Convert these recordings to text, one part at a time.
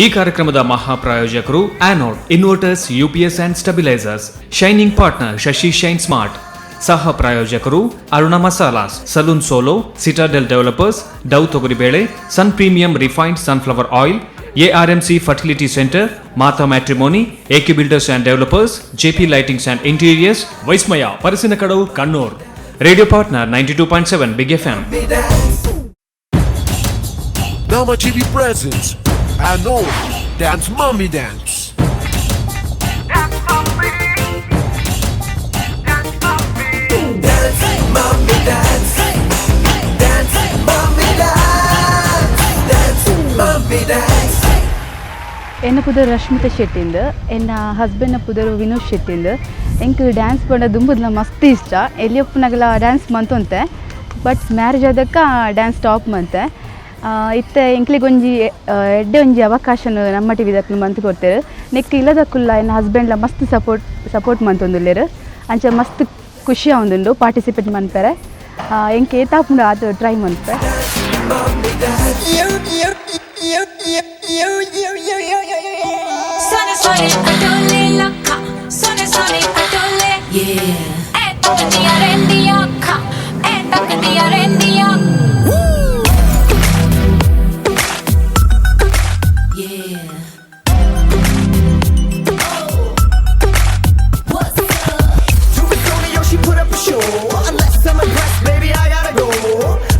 ಈ ಕಾರ್ಯಕ್ರಮದ ಮಹಾಪ್ರಾಯೋಜಕರು Anode inverters, UPS and stabilisers, shining partner Shashi shine smart. ಸಹ ಪ್ರಾಯೋಜಕರು Aruna Masalas, salon solo, citadel developers, Dove ತೊಗರಿಬೇಳೆ, Sun premium refined sunflower oil, ARMC fertility centre, Matha matrimony, AK builders and developers, JP lightings and interiors, Vismaya Parassinikkadavu, Kannur. Radio partner 92.7 big FM. Nama TV presents Anod Dance Mommy Dance. Dance, mommy, dance. Dance, mommy, dance. Dance, mommy, dance. ಎನ್ನ ಪುದರ್ ರಶ್ಮಿತಾ ಶೆಟ್ಟಿಂದು, ಎನ್ನ ಹಸ್ಬೆಂಡ್ನ ಪುದರ್ ವಿನೋದ್ ಶೆಟ್ಟಿಂದು. ಎಂಕ್ dance ಪಂಡ ದುಂಬುದ್ಲ ಮಸ್ತ್ ಇಷ್ಟ. ಎಲ್ಲಿಯಪ್ಪನಾಗಲ ಡ್ಯಾನ್ಸ್ ಮಂತೊಂತೆ, ಬಟ್ ಮ್ಯಾರೇಜ್ ಆದಕ್ಕ ಡ್ಯಾನ್ಸ್ ಸ್ಟಾಪ್ ಮಂತೆ. ಇತ್ತೆ ಎಂಕ್ಲೆಗ್ ಒಂಜಿ ಎಡ್ಡೆ ಒಂಜಿ ಅವಕಾಶನ ನಮ್ಮ ಟಿವಿ ದಕ್ಲು ಮಂತ್ ಕೊಡ್ತೇವೆ. ನೆಕ್ ಇಲ್ಲದಕ್ಕುಲ್ಲ ಎನ್ನ ಹಸ್ಬೆಂಡ್ಲ ಮಸ್ತ್ ಸಪೋರ್ಟ್ ಸಪೋರ್ಟ್ ಮಂತೊಂದುಲ್ಲೆರ್. ಅಂಚ ಮಸ್ತ್ ಖುಷಿ ಆವೊಂದುಂಡು ಪಾರ್ಟಿಸಿಪೇಟ್ ಮನ್ಪೆರೆ. ಎಂಕ್ ಏತಾಪುಂಡು ಆತ್ ಟ್ರೈ ಮನ್ಪೆ. ਸੋਹਣੇ ਸੋਹਣੇ ਪਟੋਲੇ ਲੱਖਾਂ, ਸੋਹਣੇ ਸੋਹਣੇ ਪਟੋਲੇ, yeah. ਐ ਤੱਕਦੀਆਂ ਰਹਿੰਦੀਆਂ ਅੱਖਾਂ, ਐ ਤੱਕਦੀਆਂ ਰਹਿੰਦੀਆਂ, yeah. To Antonio, she put up a show. Unless I'm impressed, baby, I gotta go.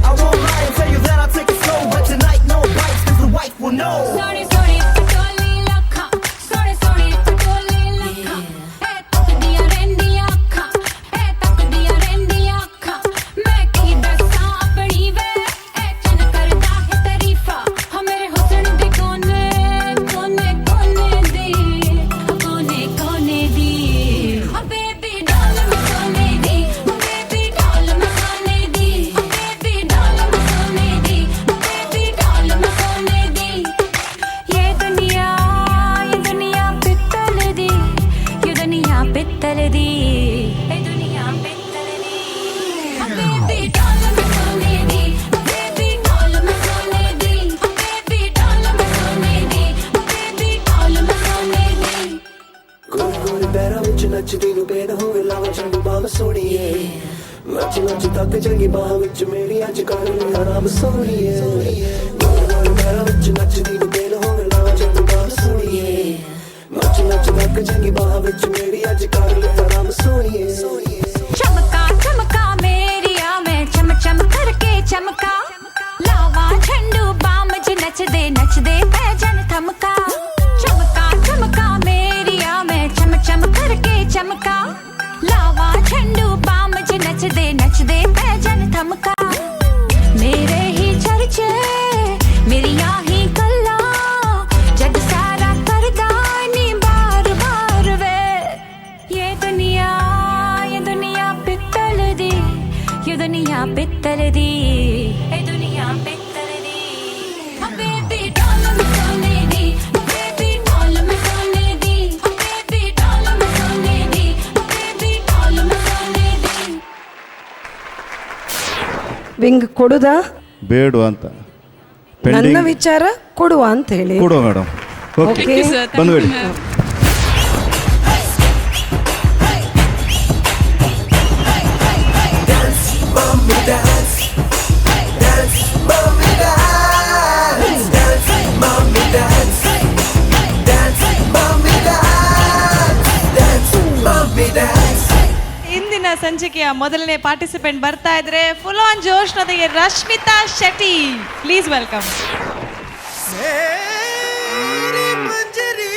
I won't lie and tell you that I'll take it slow, but tonight no bites, 'cause the wife will know. ਸੋਹਣੇ ਸੋਹਣੇ ਪਟੋਲੇ ਲੱਖਾਂ, ਸੋਹਣੇ ਸੋਹਣੇ ਪਟੋਲੇ ਲੱਖਾਂ, ਐ ਤੱਕਦੀਆਂ ਰਹਿੰਦੀਆਂ ਅੱਖਾਂ, ਐ ਤੱਕਦੀਆਂ ਰਹਿੰਦੀਆਂ ਅੱਖਾਂ। ਮੈਂ ਕੀ ਦੱਸਾਂ ਆਪਣੀ ਵੇ, ਐ ਚੰਨ ਕਰਦਾ ਹੈ ਤਾਰੀਫਾਂ ਹੋ ਮੇਰੇ ਹੁਸਨ ਦੇ ਕੋਨੇ ਕੋਨੇ ਕੋਨੇ ਦੀ, ਕੋਨੇ ਕੋਨੇ ਦੀ। ਓ ਬੇਬੀ ਡਾਲ ਮੈਂ ਸੋਨੇ ਦੀ, ਓ ਬੇਬੀ ਡਾਲ ਮੈਂ ਸੋਨੇ ਦੀ, ਓ ਬੇਬੀ ਡਾਲ ਮੈਂ ਸੋਨੇ ਦੀ, ਓ ਬੇਬੀ ਡਾਲ ਮੈਂ ਸੋਨੇ ਦੀ। ਇਹ ਦੁਨੀਆ, ਇਹ ਦੁਨੀਆ ਪਿੱਤਲ ਦੀ, ਇਹ ਦੁਨੀਆ ਪਿੱਤਲ ਦੀ, ਇਹ ਦੁਨੀਆ ਪਿੱਤਲ ਦੀ। ਓ ਬੇਬੀ ਡਾਲ ਮੈਂ ਸੋਨੇ ਦੀ, ਓ ਬੇਬੀ ਡਾਲ ਮੈਂ ਸੋਨੇ ਦੀ, ਓ ਬੇਬੀ ਡਾਲ ਮੈਂ ਸੋਨੇ ਦੀ, ਓ ਬੇਬੀ ਡਾਲ ਮੈਂ ਸੋਨੇ ਦੀ। ਗੋਰੀ ਗੋਰੀ ਪੈਰਾਂ ਵਿੱਚ ਨੱਚਦੀ ਨੂੰ ਬੇਨ ਹੋਵੇ ਲਾਵਾ ਝੰਡੂ ਬਾਮ ਸੋਹਣੀਏ। ਨੱਚ ਨੱਚ ਤੱਕ ਚੰਗੀ ਬਾਹ ਵਿੱਚ ਮੇਰੀ ਅੱਜ ਕਰ ਲਈ ਆਰਾਮ ਸੋਹਣੀਏ। ਗੋਰੀ ਗੋਰੀ ਪੈਰਾਂ ਵਿੱਚ ਨੱਚਦੀ ਨੂੰ ਬੇਨ ਹੋਵੇ ਲਾਵਾ ਝੰਡੂ ਬਾਮ ਸੋਹਣੀਏ। ਨੱਚ ਨੱਚ ਤੱਕ ਚੰਗੀ ਬਾਹ ਵਿੱਚ ਮੇਰੀ ਅੱਜ ਕਰ ਲਈ ਆਰਾਮ ਸੋਹਣੀਏ। ਚਮਕਾ ਚਮਕਾ ਮੇਰੀਆ, ਮੈਂ ਚਮ ਚਮ ਕਰਕੇ ਚਮਕਾ ਲਾਵਾ ਝੰਡੂ ਬਾਮ ਚ, ਨੱਚਦੇ ਨੱਚਦੇ ਪੈ ਜਨ ਥਮਕਾ। ਚਮਕਾ ਚਮਕਾ ਮੇਰੀਆ, ਮੈਂ ਚਮ ਚਮ ਕਰਕੇ ਚਮਕਾ ਲਾਵਾ ਝੰਡੂ ਬਾਮ ਚ, ਨੱਚਦੇ ਨੱਚਦੇ ਪੈ ਜਨ ਥਮਕਾ। ਮੇਰੇ ਹੀ ਚਰਚੇ, ਮੇਰੀਆਂ ਹੀ ਗੱਲਾਂ, ਜਗ ਸਾਰਾ ਕਰਦਾ ਨੀ ਬਾਰ ਬਾਰ ਵੇ। ਇਹ ਦੁਨੀਆ, ਇਹ ਦੁਨੀਆ ਪਿੱਤਲ ਦੀ, ਇਹ ਦੁਨੀਆ ਪਿੱਤਲ ਦੀ, ਇਹ ਦੁਨੀਆ ਪਿੱਤਲ ਦੀ। ਓ ਬੇਬੀ ਡਾਲ ਮੈਂ ਸੋਨੇ ਦੀ, ਓ ਬੇਬੀ ਡਾਲ ਮੈਂ ਸੋਨੇ ਦੀ, ਓ ਬੇਬੀ ਡਾਲ ਮੈਂ ਸੋਨੇ ਦੀ, ਓ ਬੇਬੀ ਡਾਲ ਮੈਂ ਸੋਨੇ ਦੀ। ವಿಂಗ್ ಕೊಡುದಾ? ಬೇಡ ಅಂತ. ನನ್ನ ಪೆಂಡಿಂಗ್. ವಿಚಾರ ಕೊಡುವ ಅಂತ ಹೇಳಿ. ಕೊಡುವ ಮೇಡಮ್. ಓಕೆ. Okay. ಬಂದ್ಬಿಡಿ. Dance, mommy, dance. Dance, mommy, dance. Dance, mommy, dance. Dance, mommy, dance. Dance, mommy, dance. ಇಂದಿನ ಸಂಚಿಕೆಯ ಮೊದಲನೇ ಪಾರ್ಟಿಸಿಪೆಂಟ್ ಬರ್ತಾ ಇದ್ರೆ ಫುಲ್ ಆನ್ ಜೋಶ್ನೊಂದಿಗೆ ರಶ್ಮಿತಾ ಶೆಟ್ಟಿ. Please welcome. ਮੇਰੀ ਮੰਜਰੀ,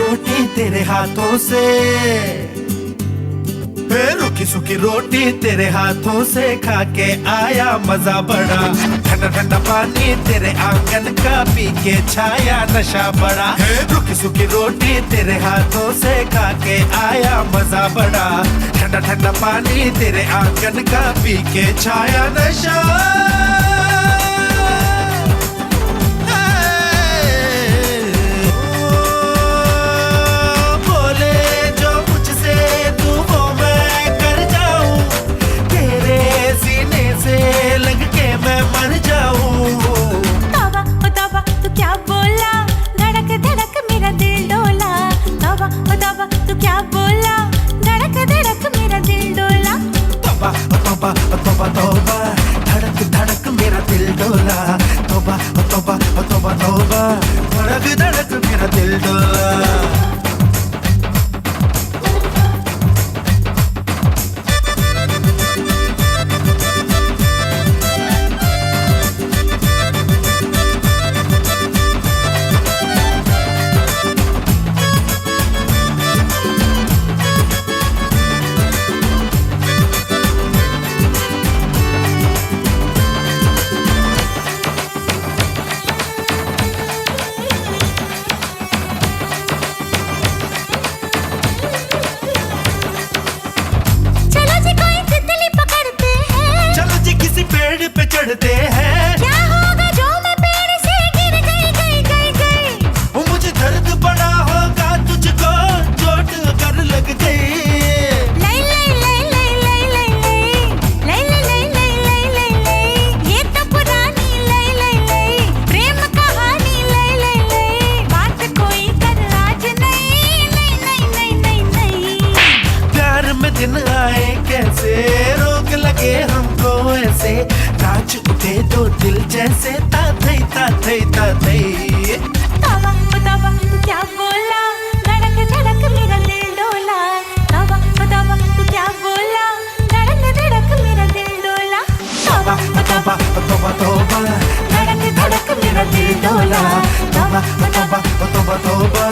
रोटी तेरे हाथों से, रुकी सुखी रोटी तेरे हाथों से खा के आया मजा बड़ा। ठंडा ठंडा पानी तेरे आंगन का पी के छाया नशा बड़ा। रुकी सुखी रोटी तेरे हाथों से खा के आया मजा बड़ा। ठंडा ठंडा पानी तेरे आंगन का पी के छाया नशा। बोले जो मुझसे तू वो मैं कर जाऊं, तेरे सीने से लग के मैं मर जाऊं। तौबा ओ तौबा तू क्या बोला, धड़क धड़क मेरा दिल डोला। तौबा ओ तौबा तू क्या बोला, धड़क धड़क मेरा दिल डोला। तौबा ओ तौबा ओ तौबा तौबा, धड़क धड़क मेरा दिल डोला। तौबा ओ तौबा ओ तौबा तौबा, धड़क धड़क मेरा दिल डोला। चलो जी कोई तितली पकड़ते हैं, चलो जी किसी पेड़ पे चढ़ते हैं। क्या होगा जो मैं पेड़ से गिर गई गई गई गई। वो मुझे दर्द पड़ा होगा तुझको चोट कर लग गई। लई लई लई लई लई लई लई लई लई लई लई लई लई, ये तो पुरानी लई लई लई प्रेम कहानी लई लई लई, बात कोई कर आज नहीं नहीं नहीं नहीं नहीं नहीं। प्यार में दिन आए कैसे, रोक लगे हमको ऐसे, नाच उठे दो दिल जैसे ताथई ताथई ताथई। तौबा ओ तौबा तू क्या बोला, धड़क धड़क मेरा दिल डोला। तौबा ओ तौबा तू क्या बोला, धड़क धड़क मेरा दिल डोला। तौबा ओ तौबा ओ तौबा तौबा, धड़क धड़क मेरा दिल डोला। तौबा ओ तौबा ओ तौबा तौबा,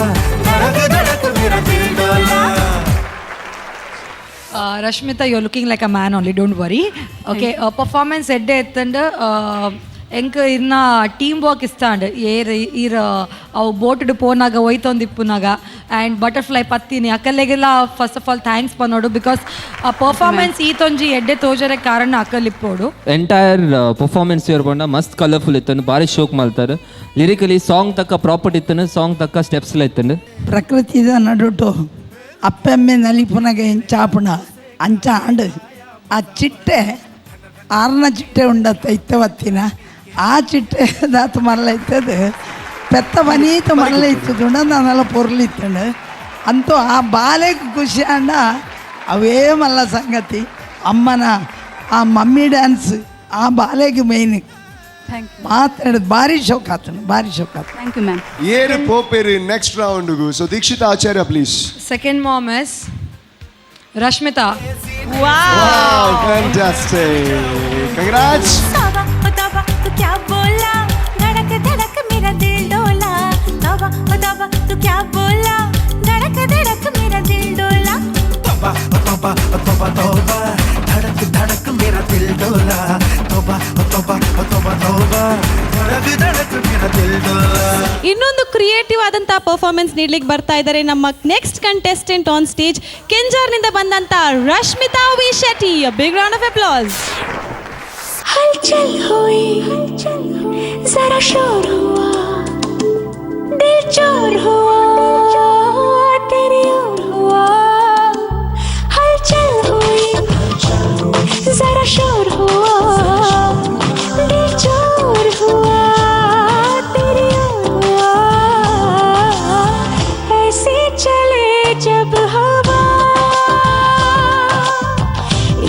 धड़क धड़क मेरा दिल डोला। Rashmita, you're looking like a man only, don't worry. Okay, performance ಎಡ್ಡೆ ಎತ್ತಂಡು ಎಂಕ್ ಇನ್ನ ಟೀಮ್ ವರ್ಕ್ ಇಷ್ಟ ಅಂಡ್ ಏರ್ ಈರ್ ಅವು ಬೋಟ್ಡ್ ಪೋನಾಗ ಒಯ್ತೊಂದು ಇಪ್ಪುನಾಗ ಆ್ಯಂಡ್ ಬಟರ್ಫ್ಲೈ ಪತ್ತಿನಿ ಅಕಲೆಗೆಲ್ಲ first of all thanks ಪನ್ನೋಡು because ಆ ಪರ್ಫಾರ್ಮೆನ್ಸ್ ಈತೊಂಜಿ ಎಡ್ಡೆ ತೋಜರೆ ಕಾರಣ ಅಕಲ್ ಇಪ್ಪೋಡು. ಎಂಟೈರ್ ಪರ್ಫಾರ್ಮೆನ್ಸ್ ಇರ್ಬಂಡ ಮಸ್ತ್ ಕಲರ್ಫುಲ್ ಇತ್ತನು, ಭಾರಿ ಶೋಕ್ ಮಲ್ತಾರೆ. ಲಿರಿಕಲಿ ಸಾಂಗ್ ತಕ್ಕ ಪ್ರಾಪರ್ಟಿ ಇತ್ತನು, ಸಾಂಗ್ ತಕ್ಕ ಸ್ಟೆಪ್ಸ್ ಎಲ್ಲ ಇತ್ತನು. ಪ್ರಕೃತಿದ ನಡುಟು ಅಪ್ಪೆಮ್ಮೆ ನಲಿಪುನಗ ಎಂಚಾಪುಣ ಅಂಚ ಆಂಡ್ ಆ ಚಿಟ್ಟೆ ಆರ್ನ ಚಿಟ್ಟೆ ಉಂಡತ್ತ ಇತ್ತವತ್ತಿನ ಆ ಚಿಟ್ಟೆ ದಾತು ಮರಲ ಇತ್ತದು ಪೆತ್ತ ಬನೀತ ಮರಲ ಇತ್ತದು ನನ್ನೆಲ್ಲ ಪೊರ್ಲಿತ್ತಂಡು ಅಂತೂ ಆ ಬಾಲೆಗೆ ಖುಷಿ ಅಂಡ ಅವೇ ಮಲ್ಲ ಸಂಗತಿ. ಅಮ್ಮನ ಆ ಮಮ್ಮಿ ಡ್ಯಾನ್ಸ್ ಆ ಬಾಲೆಗೆ ಮೇಯ್ನ್ ಮಾತಾಡೋದು ಭಾರಿ ಶೋಕ್ ಆತನು, ಭಾರಿ ಶೋಕ್ ಆತನು. Thank you ma'am. ಏರು ಪೋಪೇರಿ next round. So Dikshita Acharya please. Second mom is Rashmita. Wow, fantastic. Congrats. तौबा ओ तौबा तू क्या बोला, धड़क धड़क मेरा दिल डोला। तौबा ओ तौबा तू क्या बोला, धड़क धड़क मेरा दिल डोला। तौबा ओ तौबा ओ तौबा तौबा, धड़क धड़क मेरा दिल डोला। तौबा ओ तौबा ओ तौबा तौबा, धड़क धड़क मेरा दिल डोला। ಇನ್ನೊಂದು ಕ್ರಿಯೇಟಿವ್ ಆದಂತಹ ಪರ್ಫಾರ್ಮೆನ್ಸ್ ನೀಡ್ಲಿಕ್ಕೆ ಬರ್ತಾ ಇದ್ದಾರೆ ನಮ್ಮ next contestant on stage, ಕೆಂಜಾರ್ನಿಂದ ಬಂದಂತ Rashmita V Shetty. Big round of applause. हलचल हुई, जरा शोर हुआ, दिल चोर हुआ, तेरी ओर हुआ। हलचल हुई, जरा शोर हुआ, दिल चोर हुआ, तेरी ओर हुआ। ऐसे चले जब हवा,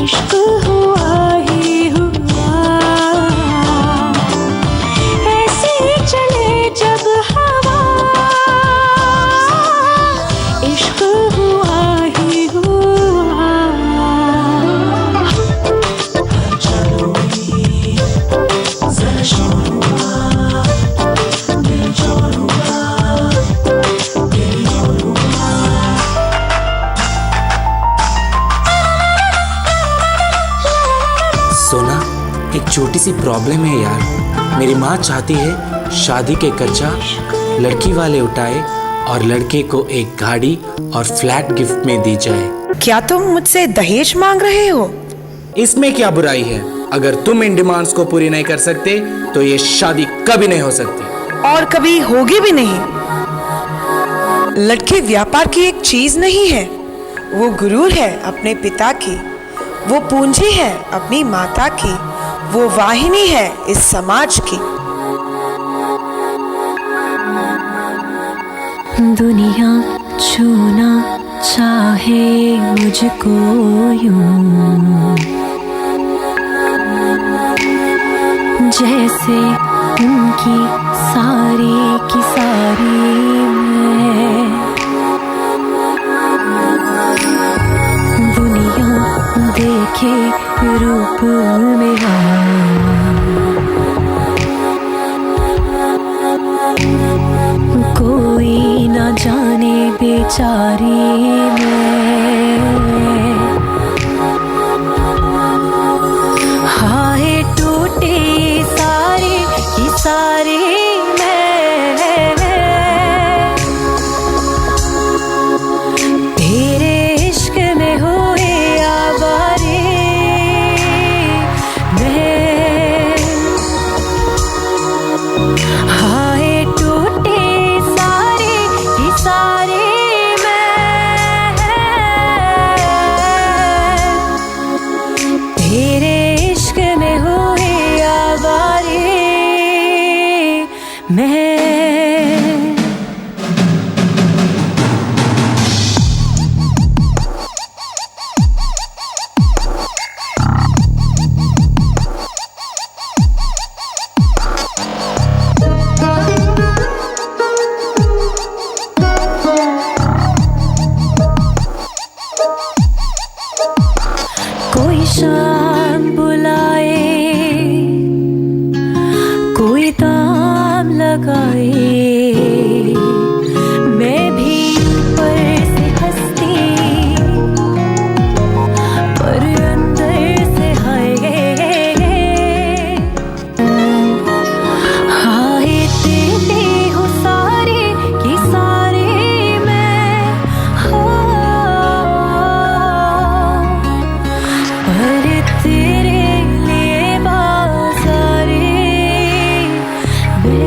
इश्क हुआ ही हुआ। ऐसे चले जब हवा, इश्क हुआ ही हुआ। जरा शोर हुआ, दिल चोर हुआ, तेरी ओर हुआ। छोटी सी प्रॉब्लम है यार। मेरी माँ चाहती है शादी के खर्चा लड़की वाले उठाए और लड़के को एक गाड़ी और फ्लैट गिफ्ट में दी जाए। क्या तुम मुझसे दहेज मांग रहे हो? इसमें क्या बुराई है? अगर तुम इन डिमांड्स को पूरी नहीं कर सकते तो ये शादी कभी नहीं हो सकती और कभी होगी भी नहीं। लड़के व्यापार की एक चीज नहीं है, वो गुरूर है अपने पिता की, वो पूंजी है अपनी माता की, वो वाहिनी है इस समाज की। दुनिया छूना चाहे मुझको यूं, जैसे उनकी सारी की सारी मैं। दुनिया देखे रूप मेरा, कोई ना जाने बेचारी मैं। हाय टूटे सारे की सारे मैं, तेरे इश्क में हुए आवारे मैं। हाय टूटे सारे की सारे मैं, तेरे इश्क में हुए आवारे मैं। कोई शाम बुलाए, कोई दाम लगाए, मैं भी ऊपर से हंसती पर अंदर से हाय। हाय तेरे हो सारे की सारे मैं, हाँ पर तेरे लिए बाजारे मैं।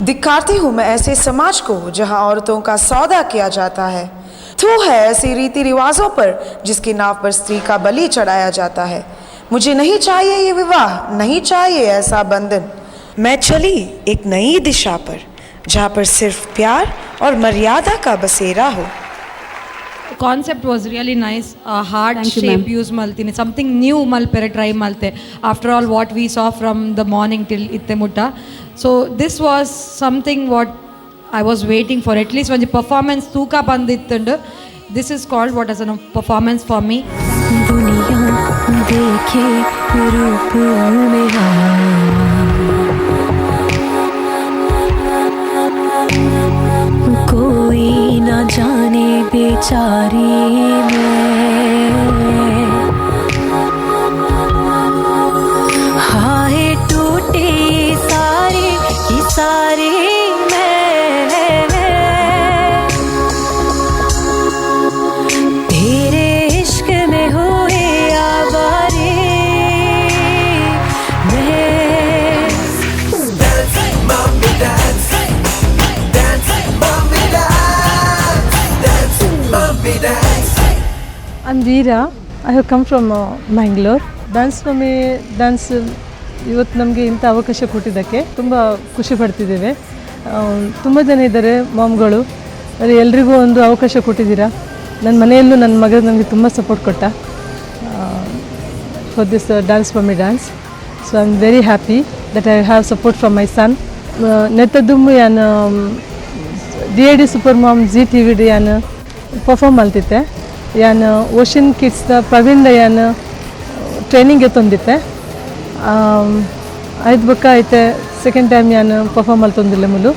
धिक्कारती हूँ मैं ऐसे समाज को जहाँ औरतों का सौदा किया जाता है। थू है ऐसे रीति रिवाजों पर जिसकी नाव पर स्त्री का बलि चढ़ाया जाता है। मुझे नहीं चाहिए ये विवाह, नहीं चाहिए ऐसा बंधन। मैं चली एक नई दिशा पर जहाँ पर सिर्फ प्यार और मर्यादा का बसेरा हो। Concept was really nice. Heart Thank you, shape ma'am. Use ಮಲ್ತೀನಿ, ಸಮಥಿಂಗ್ ನ್ಯೂ ಮಲ್ಪೆರೆ ಟ್ರೈ ಮಲ್ತೆ. After all what we saw from the morning till ಇತ್ತೆ ಮುಟ್ಟ, so this was something what I was waiting for. At least ಒಂಜಿ performance ತೂಕ ಬಂದಿತ್ತುಂಡು. This is called what as an performance for me. दुनिया देखे रूप मेरा, कोई ना जाने बेचारी मैं। हाय टूटे सारे की सारे मैं, तेरे इश्क में हुए आवारे मैं। Dance, mommy, dance. Dance, mommy, dance. Dance, mommy, dance. I'm Veera. I have come from Mangalore. Dance mummy dance ಇವತ್ತು ನಮಗೆ ಇಂಥ ಅವಕಾಶ ಕೊಟ್ಟಿದ್ದಕ್ಕೆ ತುಂಬ ಖುಷಿ ಪಡ್ತಿದ್ದೇವೆ. ತುಂಬ ಜನ ಇದ್ದಾರೆ ಮಾಮ್ಗಳು, ಆದರೆ ಎಲ್ರಿಗೂ ಒಂದು ಅವಕಾಶ ಕೊಟ್ಟಿದ್ದೀರಾ. ನನ್ನ ಮನೆಯಲ್ಲೂ ನನ್ನ ಮಗ ನನಗೆ ತುಂಬ ಸಪೋರ್ಟ್ ಕೊಟ್ಟ for this dance mummy dance. So I am very happy that I have support from my son. ನೆತ್ತದುಮ್ಮು ಯಾನ್ D I D super mom Zee T V D ಯಾನ್ ಪರ್ಫಾರ್ಮ್ ಮಲ್ತಿತ್ತೆ. ಯಾನ್ ಓಷನ್ ಕಿಡ್ಸ್ದ ಪ್ರವೀಣ್ ಯಾನ್ ಟ್ರೈನಿಂಗ್ ಎತ್ತೊಂದಿತ್ತೆ. ಐದು ಬೊಕ್ಕ ಐತೆ ಸೆಕೆಂಡ್ ಟೈಮ್ ಯಾನ್ perform ಮಲ್ತೊಂದಿಲ್ಲ ಮುಲು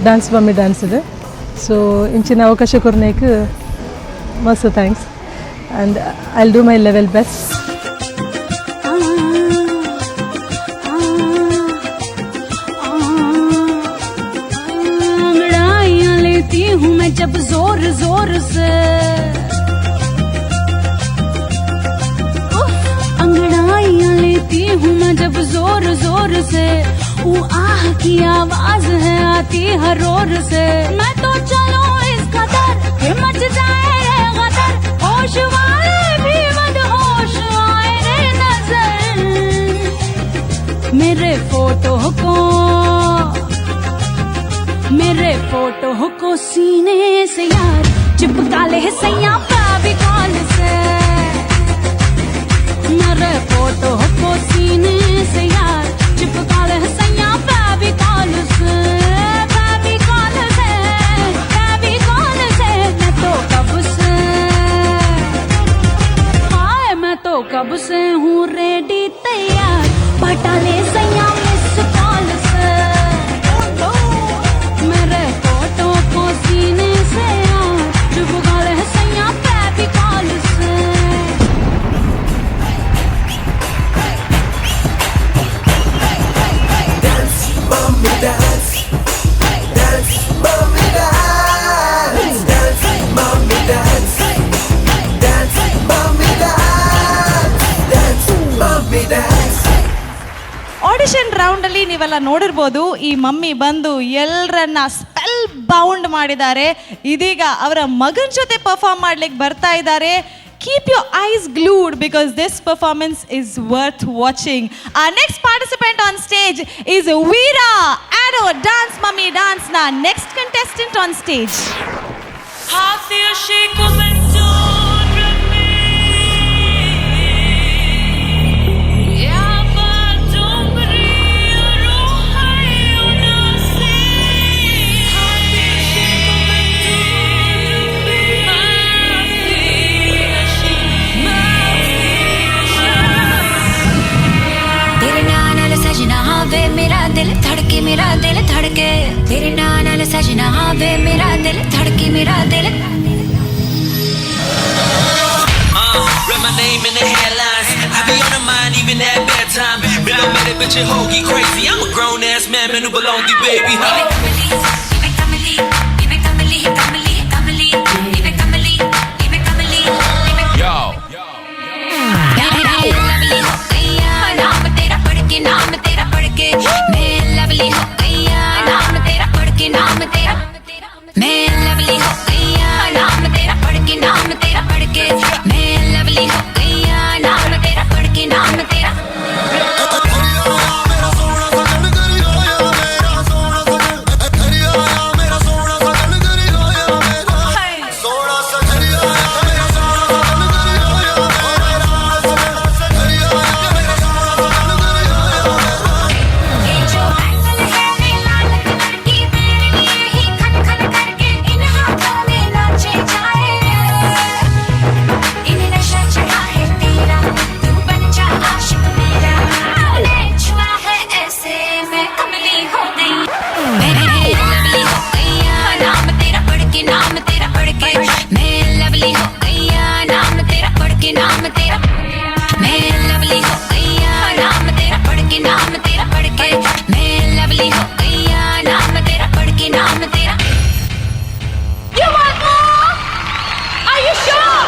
dance mummy dance ಇದೆ. ಸೊ ಇಂಚಿನ ಅವಕಾಶ ಕೊರ್ನೇಕ್ ಮಸ್ತ್ thanks. And I will do my level best. अंगड़ाइयाँ लेती हूँ मैं जब जोर जोर से, उफ, अंगड़ाइयाँ लेती हूँ मैं जब जोर जोर से, ऊ आह की आवाज है आती हर रोर से। मैं तो चलूं इस कदर कि मच जाए रे गदर, होश वाले भी मदहोश आए रे नजर। मेरे फोटो को, मेरे फोटो को सीने से यार चिपका ले सैया फेविकॉल से। मेरे फोटो को सीने से यार चिपका ले सैया फेविकॉल से, फेविकॉल से, फेविकॉल से। मैं तो कब से, हाय मैं तो कब से हूँ रेडी तैयार, पटा ले सैया मिस कॉल से। मेरे फोटो को सीने से यार चिपका ले सैया फेविकॉल से। Dance, mommy, dance. Dance, mommy, dance. Dance, mommy, dance. Dance, mommy, dance. Dance, mommy, dance. Audition ರೌಂಡಲ್ಲಿ ನೀವೆಲ್ಲ ನೋಡಿರ್ಬೋದು, ಈ ಮಮ್ಮಿ ಬಂದು ಎಲ್ಲರನ್ನ ಸ್ಪೆಲ್ ಬೌಂಡ್ ಮಾಡಿದ್ದಾರೆ. ಇದೀಗ ಅವರ ಮಗನ ಜೊತೆ ಪರ್ಫಾರ್ಮ್ ಮಾಡ್ಲಿಕ್ಕೆ ಬರ್ತಾ ಇದ್ದಾರೆ. Keep your eyes glued because this performance is worth watching. Our next participant on stage is Veera, Arrow Dance Mummy Dance na next contestant on stage. तेरे नाल सजना वे मेरा दिल धड़के, मेरा दिल धड़के। तेरे नाल सजना वे मेरा दिल धड़के, मेरा दिल। Read my name in the headlines. I be on the mind even at bedtime. Below मेरे पीछे होगी crazy. I'm a grown ass man, मैनू बुलाऊंगी baby. Yo. नाम तेरा पढ़ के, नाम तेरा पढ़ के, मैं लवली हो गई। नाम तेरा पढ़ के, नाम तेरा, मैं लवली हो गई। नाम तेरा पढ़ के, नाम तेरा पढ़ के, मैं लवली हो गई। नाम तेरा पढ़ के, नाम तेरा। ये जो बैंगल है रे लाल कलर की, मेरे लिए ही खन खन करके इन हाथों में नाचे जाए। इन नशा चढ़ा है तेरा, तू बन जा आशिक मेरा। तूने छुआ है ऐसे मैं कमली हो गई, मैं लवली हो गई। नाम तेरा पढ़ के, नाम तेरा पढ़ के, मैं लवली हो गई। नाम तेरा पढ़ के, नाम तेरा, मैं लवली हो गई। नाम तेरा पढ़ के, नाम तेरा पढ़ के, मैं लवली हो गई। नाम तेरा पढ़ के, नाम तेरा। You want more? Are you sure?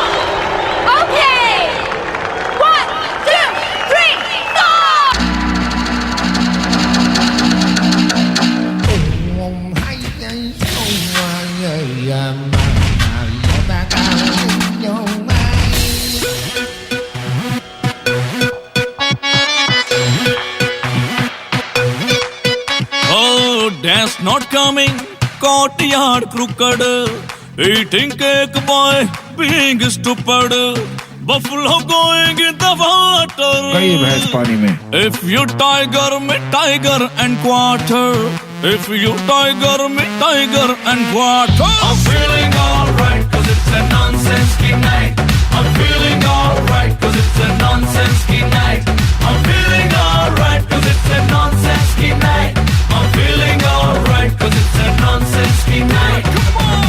Okay. 1, 2, 3, 4. Oh, dance not coming, courtyard crooked, eating cake boy, being stupid, buffalo going in the water. गई भैंस पानी में। If you tiger me tiger and quarter, if you tiger me tiger and quarter. I'm feeling alright 'cause it's a nonsense night. I'm feeling alright 'cause it's a nonsense night. I'm feeling alright 'cause it's a nonsense night. I'm feeling alright 'cause it's a nonsense night. Come on.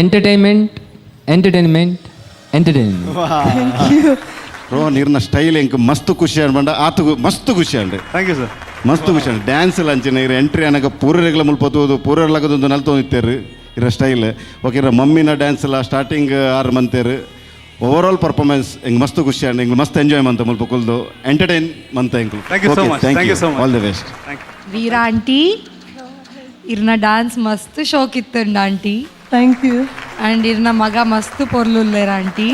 Entertainment, entertainment, entertainment. Rohan, ಇರ್ನ style ಎಂಕ್ ಮಸ್ತ್ ಖುಷಿ ಅನ್ಬಂಡ ಆತು ಮಸ್ತ್ ಖುಷಿ ಅಂಡ್. Thank you sir. ಮಸ್ತ್ ಖುಷಿ ಅಂಡ್. Dance ಲಂಚಿನ ಇರ ಎಂಟ್ರಿ ಅನಗ ಪೂರೆಗ್ಲ ಮುಲ್ಪ ತೂದು ಪೂರೆರ್ಲಗದೊಂದು ನಲ್ತೊಂದಿತ್ತೇರು ಇರ ಸ್ಟೈಲ್. ಓಕೆ, ಇರ ಮಮ್ಮಿನ ಡ್ಯಾನ್ಸ್ ಎಲ್ಲ ಸ್ಟಾರ್ಟಿಂಗ್ ಆರು ಮಂತೇರು. ಓವರ್ ಆಲ್ ಪರ್ಫಾರ್ಮೆನ್ಸ್ ಎಂಗ್ ಮಸ್ತ್ ಖುಷಿ ಅಂಡ್. ಎಂಗ್ ಮಸ್ತ್ ಎಂಜಾಯ್ ಮಂತ, ಮುಲ್ಪ ಕುಲ್ದು ಎಂಟರ್ಟೈನ್ ಮಂತ ಎಂಕ್ಲು. Thank you so much. Thank you so much. All the best. Veera aunty, ಇರ್ನ dance ಮಸ್ತ್ ಶೋಕ್ ಇತ್ತಂಡ ಆಂಟಿ. Thank you. And ಇರ್ನ ಮಗ ಮಸ್ತ್ ಪೊರ್ಲುಲ್ಲೇರ ಆಂಟಿ.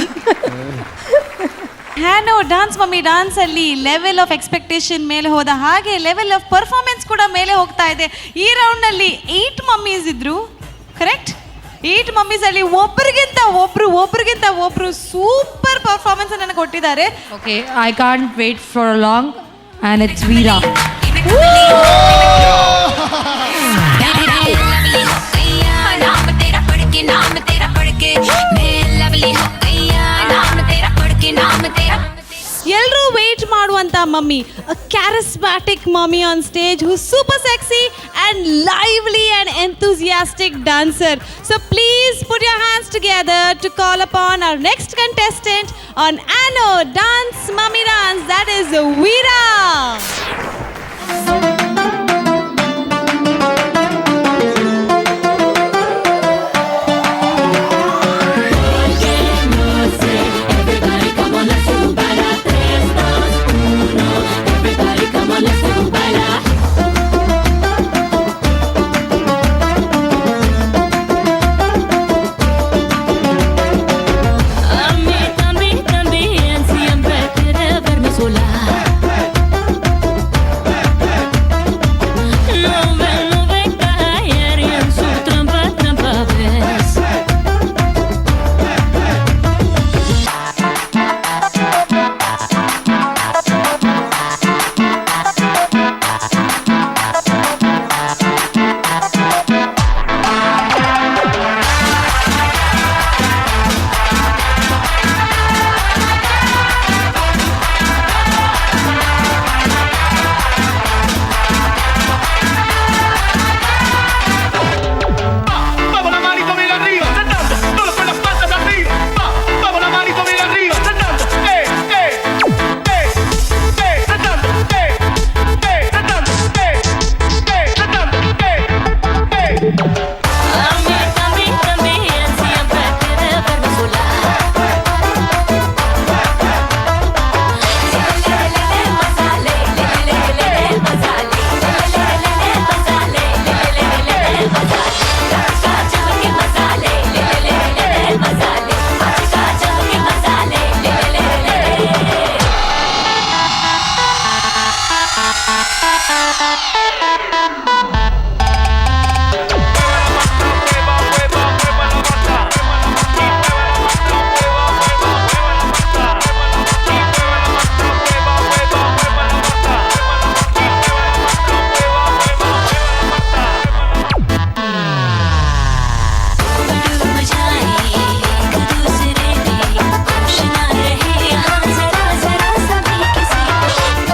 ಹ್ಯಾನೋ ಡಾನ್ಸ್ ಮಮ್ಮಿ ಡಾನ್ಸ್ ಅಲ್ಲಿ ಲೆವೆಲ್ ಆಫ್ ಎಕ್ಸ್ಪೆಕ್ಟೇಷನ್ ಮೇಲೆ ಹೋದ ಹಾಗೆ ಲೆವೆಲ್ ಆಫ್ ಪರ್ಫಾರ್ಮೆನ್ಸ್ ಕೂಡ ಮೇಲೆ ಹೋಗ್ತಾ ಇದೆ. ಈ ರೌಂಡ್ ನಲ್ಲಿ ಏಟ್ ಮಮ್ಮೀಸ್ ಇದ್ರು, ಕರೆಕ್ಟ್? ಏಟ್ ಮಮ್ಮೀಸ್ ಅಲ್ಲಿ ಒಬ್ರಿಗಿಂತ ಒಬ್ರು, ಒಬ್ರಿಗಿಂತ ಒಬ್ರು ಸೂಪರ್ ಪರ್ಫಾರ್ಮೆನ್ಸ್ ಅನ್ನು ಕೊಟ್ಟಿದ್ದಾರೆ. Okay, I can't wait for long and it's Veera. नाम तेरा पढ़ के, नाम तेरा पढ़ के मैं लवली हो गई, नाम तेरा पढ़ के, नाम तेरा. ಎಲ್ಲರೂ ವೇಟ್ ಮಾಡುವಂತ mummy, charismatic mummy on stage who super sexy and lively and enthusiastic dancer. So please put your hands together to call upon our next contestant on Anno Dance Mummy Dance, that is Veera. Everybody come on, let's go baila. Tres, dos, uno. Everybody come on, let's go baila. A mí también, también siempre quiere verme sola. No ve, no ve caer en su trampa, trampa ves. Vamos la manito bien arriba, saltando, todos con las patas arriba. Va, vamos la manito bien arriba, saltando, saltando, saltando, saltando, eh. A mí también, también siempre quiere verme sola. मसाले ले ले ले ले मसाले ले ले ले ले मसाले ले ले ले ले मसाले का चमके मसाले ले ले ले ले मसाले आज का चमके मसाले ले ले ले ले. डूब जाए एक दूसरे में, होश ना रहे यहाँ जरा जरा सा भी किसी को.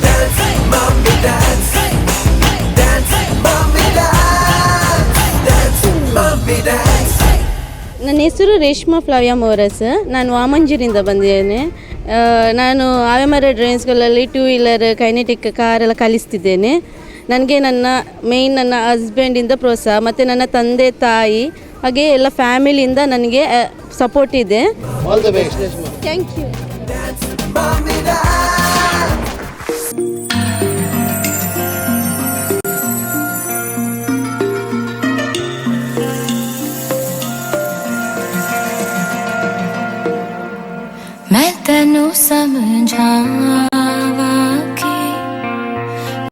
Dance, mommy, dance. Dance, mommy, dance. Dance, mommy, dance. ನನ್ನ ಹೆಸರು ರೇಷ್ಮಾ ಫ್ಲಾವಿಯಾ ಮೋರಸ್. ನಾನು ವಾಮಂಜೂರಿಂದ ಬಂದಿದ್ದೇನೆ. ನಾನು ಆವೆಮರ ಡ್ರೈವಿಂಗ್ ಸ್ಕೂಲಲ್ಲಿ ಟೂ ವೀಲರ್, ಕೈನೆಟಿಕ್ ಕಾರೆಲ್ಲ ಕಲಿಸ್ತಿದ್ದೇನೆ. ನನಗೆ ನನ್ನ ಮೇಯ್ನ್ ನನ್ನ ಹಸ್ಬೆಂಡಿಂದ ಪ್ರೋತ್ಸಾಹ ಮತ್ತು ನನ್ನ ತಂದೆ ತಾಯಿ ಹಾಗೆ ಎಲ್ಲ ಫ್ಯಾಮಿಲಿಯಿಂದ ನನಗೆ ಸಪೋರ್ಟ್ ಇದೆ. All the best. Thank you. Mommy, dance. ਮੈਂ ਤੈਨੂੰ ਸਮਝਾਵਾਂ ਕਿ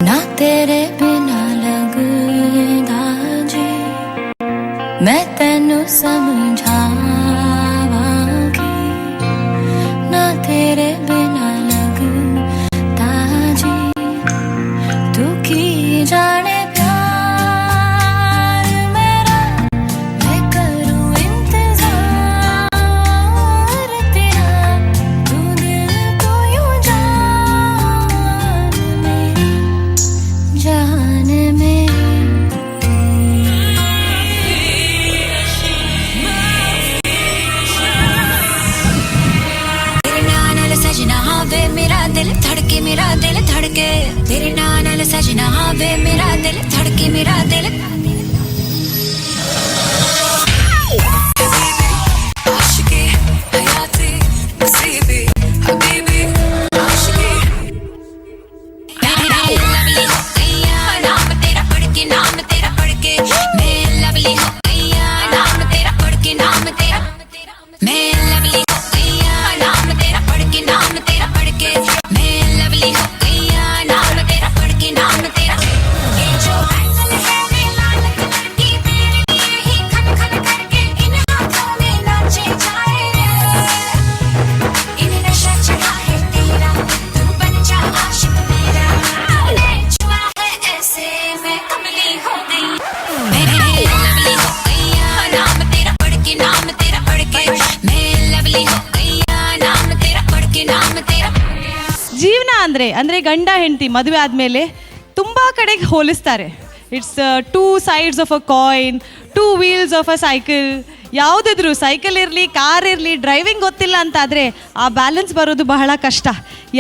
ਨਾ ਤੇਰੇ ਬਿਨਾ ਲੱਗਦਾ ਜੀ ਮੈਂ ਤੈਨੂੰ समझावा कि ना तेरे बिना लगता जी, तू की जाने प्यार मेरा, मैं करूं इंतजार तेरा, तू दिल तो यूं जान मेरी, जान मेरी। तेरे नाल सजना वे मेरा दिल धड़के, मेरा दिल धड़के, तेरे नाल सजना वे मेरा दिल धड़के, मेरा दिल। आशिकी हयाती नसीबी हबीबी आशिकी, लवली हो गई नाम तेरा पढ़ के, नाम तेरा पढ़ के मैं लवली हो गई, नाम तेरा पढ़ के, नाम तेरा मैं लवली हो गई, नाम तेरा पढ़ के, नाम तेरा पढ़ के मैं लवली हो गई, नाम तेरा पढ़ के, नाम तेरा। ये जो बैंगल है रे लाल कलर की, तेरे लिए ही खन खन करके इन हाथों में नाचे जाए रे, इन नशा चढ़ा है तेरा, तू बन जा आशिक मेरा, तूने छुआ है ऐसे मैं कमली हो गई, मैं लवली हो गई, नाम तेरा पढ़ के, नाम तेरा पढ़ के मैं लवली हो गई, नाम तेरा पढ़ के, नाम तेरा। ಜೀವನ ಅಂದರೆ ಅಂದರೆ ಗಂಡ ಹೆಂಡತಿ ಮದುವೆ ಆದಮೇಲೆ ತುಂಬ ಕಡೆಗೆ ಹೋಲಿಸ್ತಾರೆ. It's two sides of a coin, two wheels of a cycle. ಯಾವುದಿದ್ರು cycle ಇರಲಿ, ಕಾರ್ ಇರಲಿ, ಡ್ರೈವಿಂಗ್ ಗೊತ್ತಿಲ್ಲ ಅಂತಾದರೆ ಆ ಬ್ಯಾಲೆನ್ಸ್ ಬರೋದು ಬಹಳ ಕಷ್ಟ.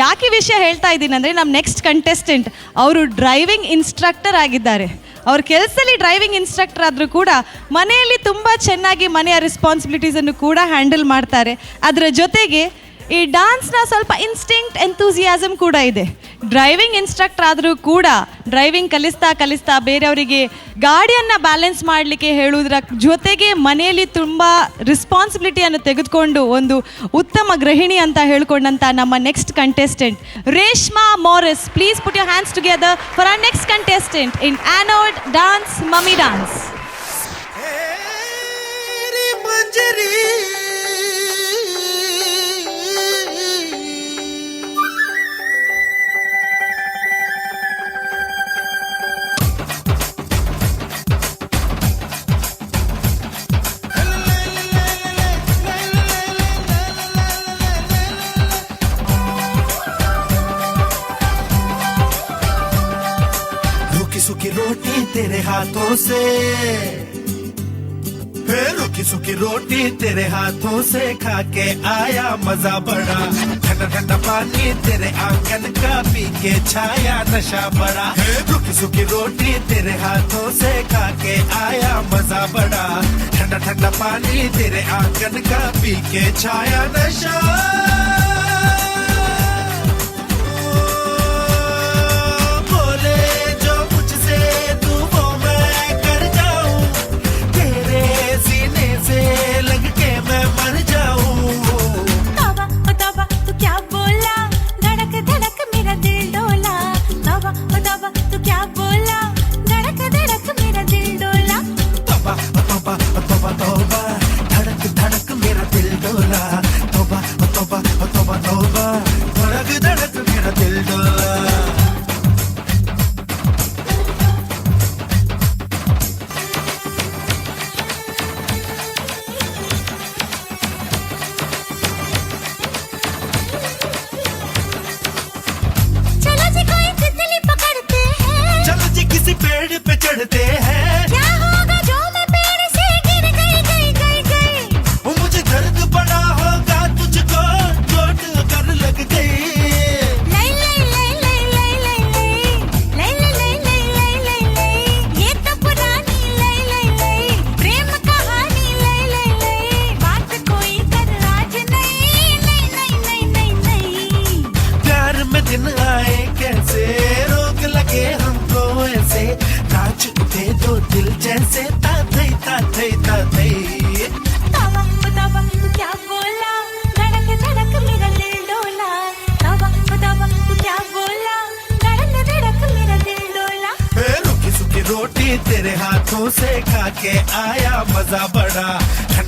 ಯಾಕೆ ಈ ವಿಷಯ ಹೇಳ್ತಾ ಇದ್ದೀನಿ ಅಂದರೆ, ನಮ್ಮ ನೆಕ್ಸ್ಟ್ ಕಂಟೆಸ್ಟೆಂಟ್ ಅವರು ಡ್ರೈವಿಂಗ್ ಇನ್ಸ್ಟ್ರಕ್ಟರ್ ಆಗಿದ್ದಾರೆ. ಅವ್ರ ಕೆಲಸದಲ್ಲಿ ಡ್ರೈವಿಂಗ್ ಇನ್ಸ್ಟ್ರಕ್ಟರ್ ಆದರೂ ಕೂಡ ಮನೆಯಲ್ಲಿ ತುಂಬ ಚೆನ್ನಾಗಿ ಮನೆಯ ರೆಸ್ಪಾನ್ಸಿಬಿಲಿಟೀಸನ್ನು ಕೂಡ ಹ್ಯಾಂಡಲ್ ಮಾಡ್ತಾರೆ. ಅದರ ಜೊತೆಗೆ ಈ ಡಾನ್ಸ್ನ ಸ್ವಲ್ಪ ಇನ್ಸ್ಟಿಂಕ್ಟ್, ಎಂತೂಸಿಯಾಸಮ್ ಕೂಡ ಇದೆ. ಡ್ರೈವಿಂಗ್ ಇನ್ಸ್ಟ್ರಕ್ಟರ್ ಆದರೂ ಕೂಡ ಡ್ರೈವಿಂಗ್ ಕಲಿಸ್ತಾ ಕಲಿಸ್ತಾ ಬೇರೆಯವರಿಗೆ ಗಾಡಿಯನ್ನು ಬ್ಯಾಲೆನ್ಸ್ ಮಾಡಲಿಕ್ಕೆ ಹೇಳುವುದರ ಜೊತೆಗೆ ಮನೆಯಲ್ಲಿ ತುಂಬ ರೆಸ್ಪಾನ್ಸಿಬಿಲಿಟಿಯನ್ನು ತೆಗೆದುಕೊಂಡು ಒಂದು ಉತ್ತಮ ಗೃಹಿಣಿ ಅಂತ ಹೇಳ್ಕೊಂಡಂಥ ನಮ್ಮ next contestant Reshma Morris. Please put your hands together for our next contestant in Anode dance mummy dance. Manjari रूखी सूखी रोटी तेरे हाथों से, रूखी सूखी रोटी तेरे हाथों से खा के आया मजा बड़ा, ठंडा ठंडा पानी तेरे आंगन का पी के छाया नशा बड़ा, रूखी सूखी रोटी तेरे हाथों से खा के आया मजा बड़ा, ठंडा ठंडा पानी तेरे आंगन का पी के छाया नशा। बोले जो मुझसे तू वो मैं कर जाऊं, तेरे सीने से लग के मैं मर जाऊं। तौबा ओ तौबा तू क्या बोला, धड़क धड़क मेरा दिल डोला, तौबा ओ तौबा तू क्या बोला, धड़क धड़क मेरा दिल डोला, तौबा ओ तौबा ओ तौबा तौबा, धड़क धड़क मेरा दिल डोला, तौबा ओ तौबा ओ तौबा तौबा, धड़क धड़क मेरा दिल डोला। चलो जी कोई तितली पकड़ते हैं, चलो जी किसी पेड़ पे चढ़ते हैं, क्या होगा जो मैं पेड़ से गिर गई गई गई गई, मुझे दर्द बड़ा होगा तुझको चोट कर लग गई, लई लई लई लई लई लई लई लई लई लई लई लई लई, ये तो पुरानी लई लई लई प्रेम कहानी लई लई लई, बात कोई कर आज नहीं नहीं नहीं नहीं नहीं नहीं। प्यार में दिन आए कैसे, रोक लगे हमको ऐसे, नाच उठे दो दिल जैसे, ताथई ताथई ताथई। तौबा ओ तौबा तू क्या बोला, धड़क धड़क मेरा दिल डोला, तौबा ओ तौबा तू क्या बोला, धड़क धड़क मेरा दिल डोला। रूखी सूखी रोटी तेरे हाथों से खा के आया मजा बड़ा,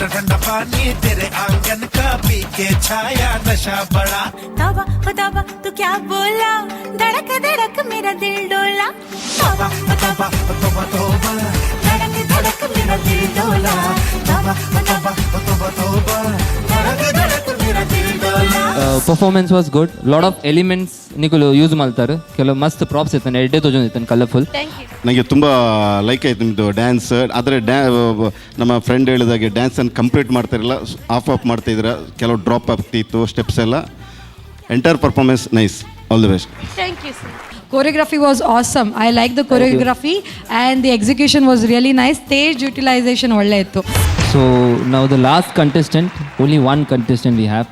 ठंडा ठंडा पानी तेरे आंगन का पी के छाया नशा बड़ा। तौबा हो तौबा तू क्या बोला, धड़क धड़क मेरा दिल डोला। तौबा हो तौबा तौबा तौबा धड़क धड़क मेरा दिल डोला। तौबा हो तौबा तौबा तौबा धड़क धड़क मेरा दिल डोला। Performance was good, lot of elements ನಿಕುಲು use ಮಾಡ್ತಾರೆ, ಕೆಲವು ಮಸ್ತ್ ಪ್ರಾಪ್ಸ್ ಇತ್ತಾನೆ, ಎಡ್ಡೆ ತೋಜೊಂದು ಇತ್ತಾನೆ ಕಲರ್ಫುಲ್. ನನಗೆ ತುಂಬ ಲೈಕ್ ಆಯ್ತು ನಿಮ್ಮದು ಡ್ಯಾನ್ಸ್. ಆದರೆ ನಮ್ಮ ಫ್ರೆಂಡ್ ಹೇಳಿದಾಗೆ ಡ್ಯಾನ್ಸನ್ನು ಕಂಪ್ಲೀಟ್ ಮಾಡ್ತಿರಲಿಲ್ಲ, ಆಫ್ ಆಫ್ ಮಾಡ್ತಿದ್ದೀರ, ಕೆಲವು ಡ್ರಾಪ್ ಆಗ್ತಿತ್ತು ಸ್ಟೆಪ್ಸ್ ಎಲ್ಲ. Entire performance nice, all the best. Thank you sir. Choreography was awesome. I like the choreography and the execution was really nice. Stage utilization ಒಳ್ಳೆ ಇತ್ತು. So ನಾವು the last contestant, only one contestant we have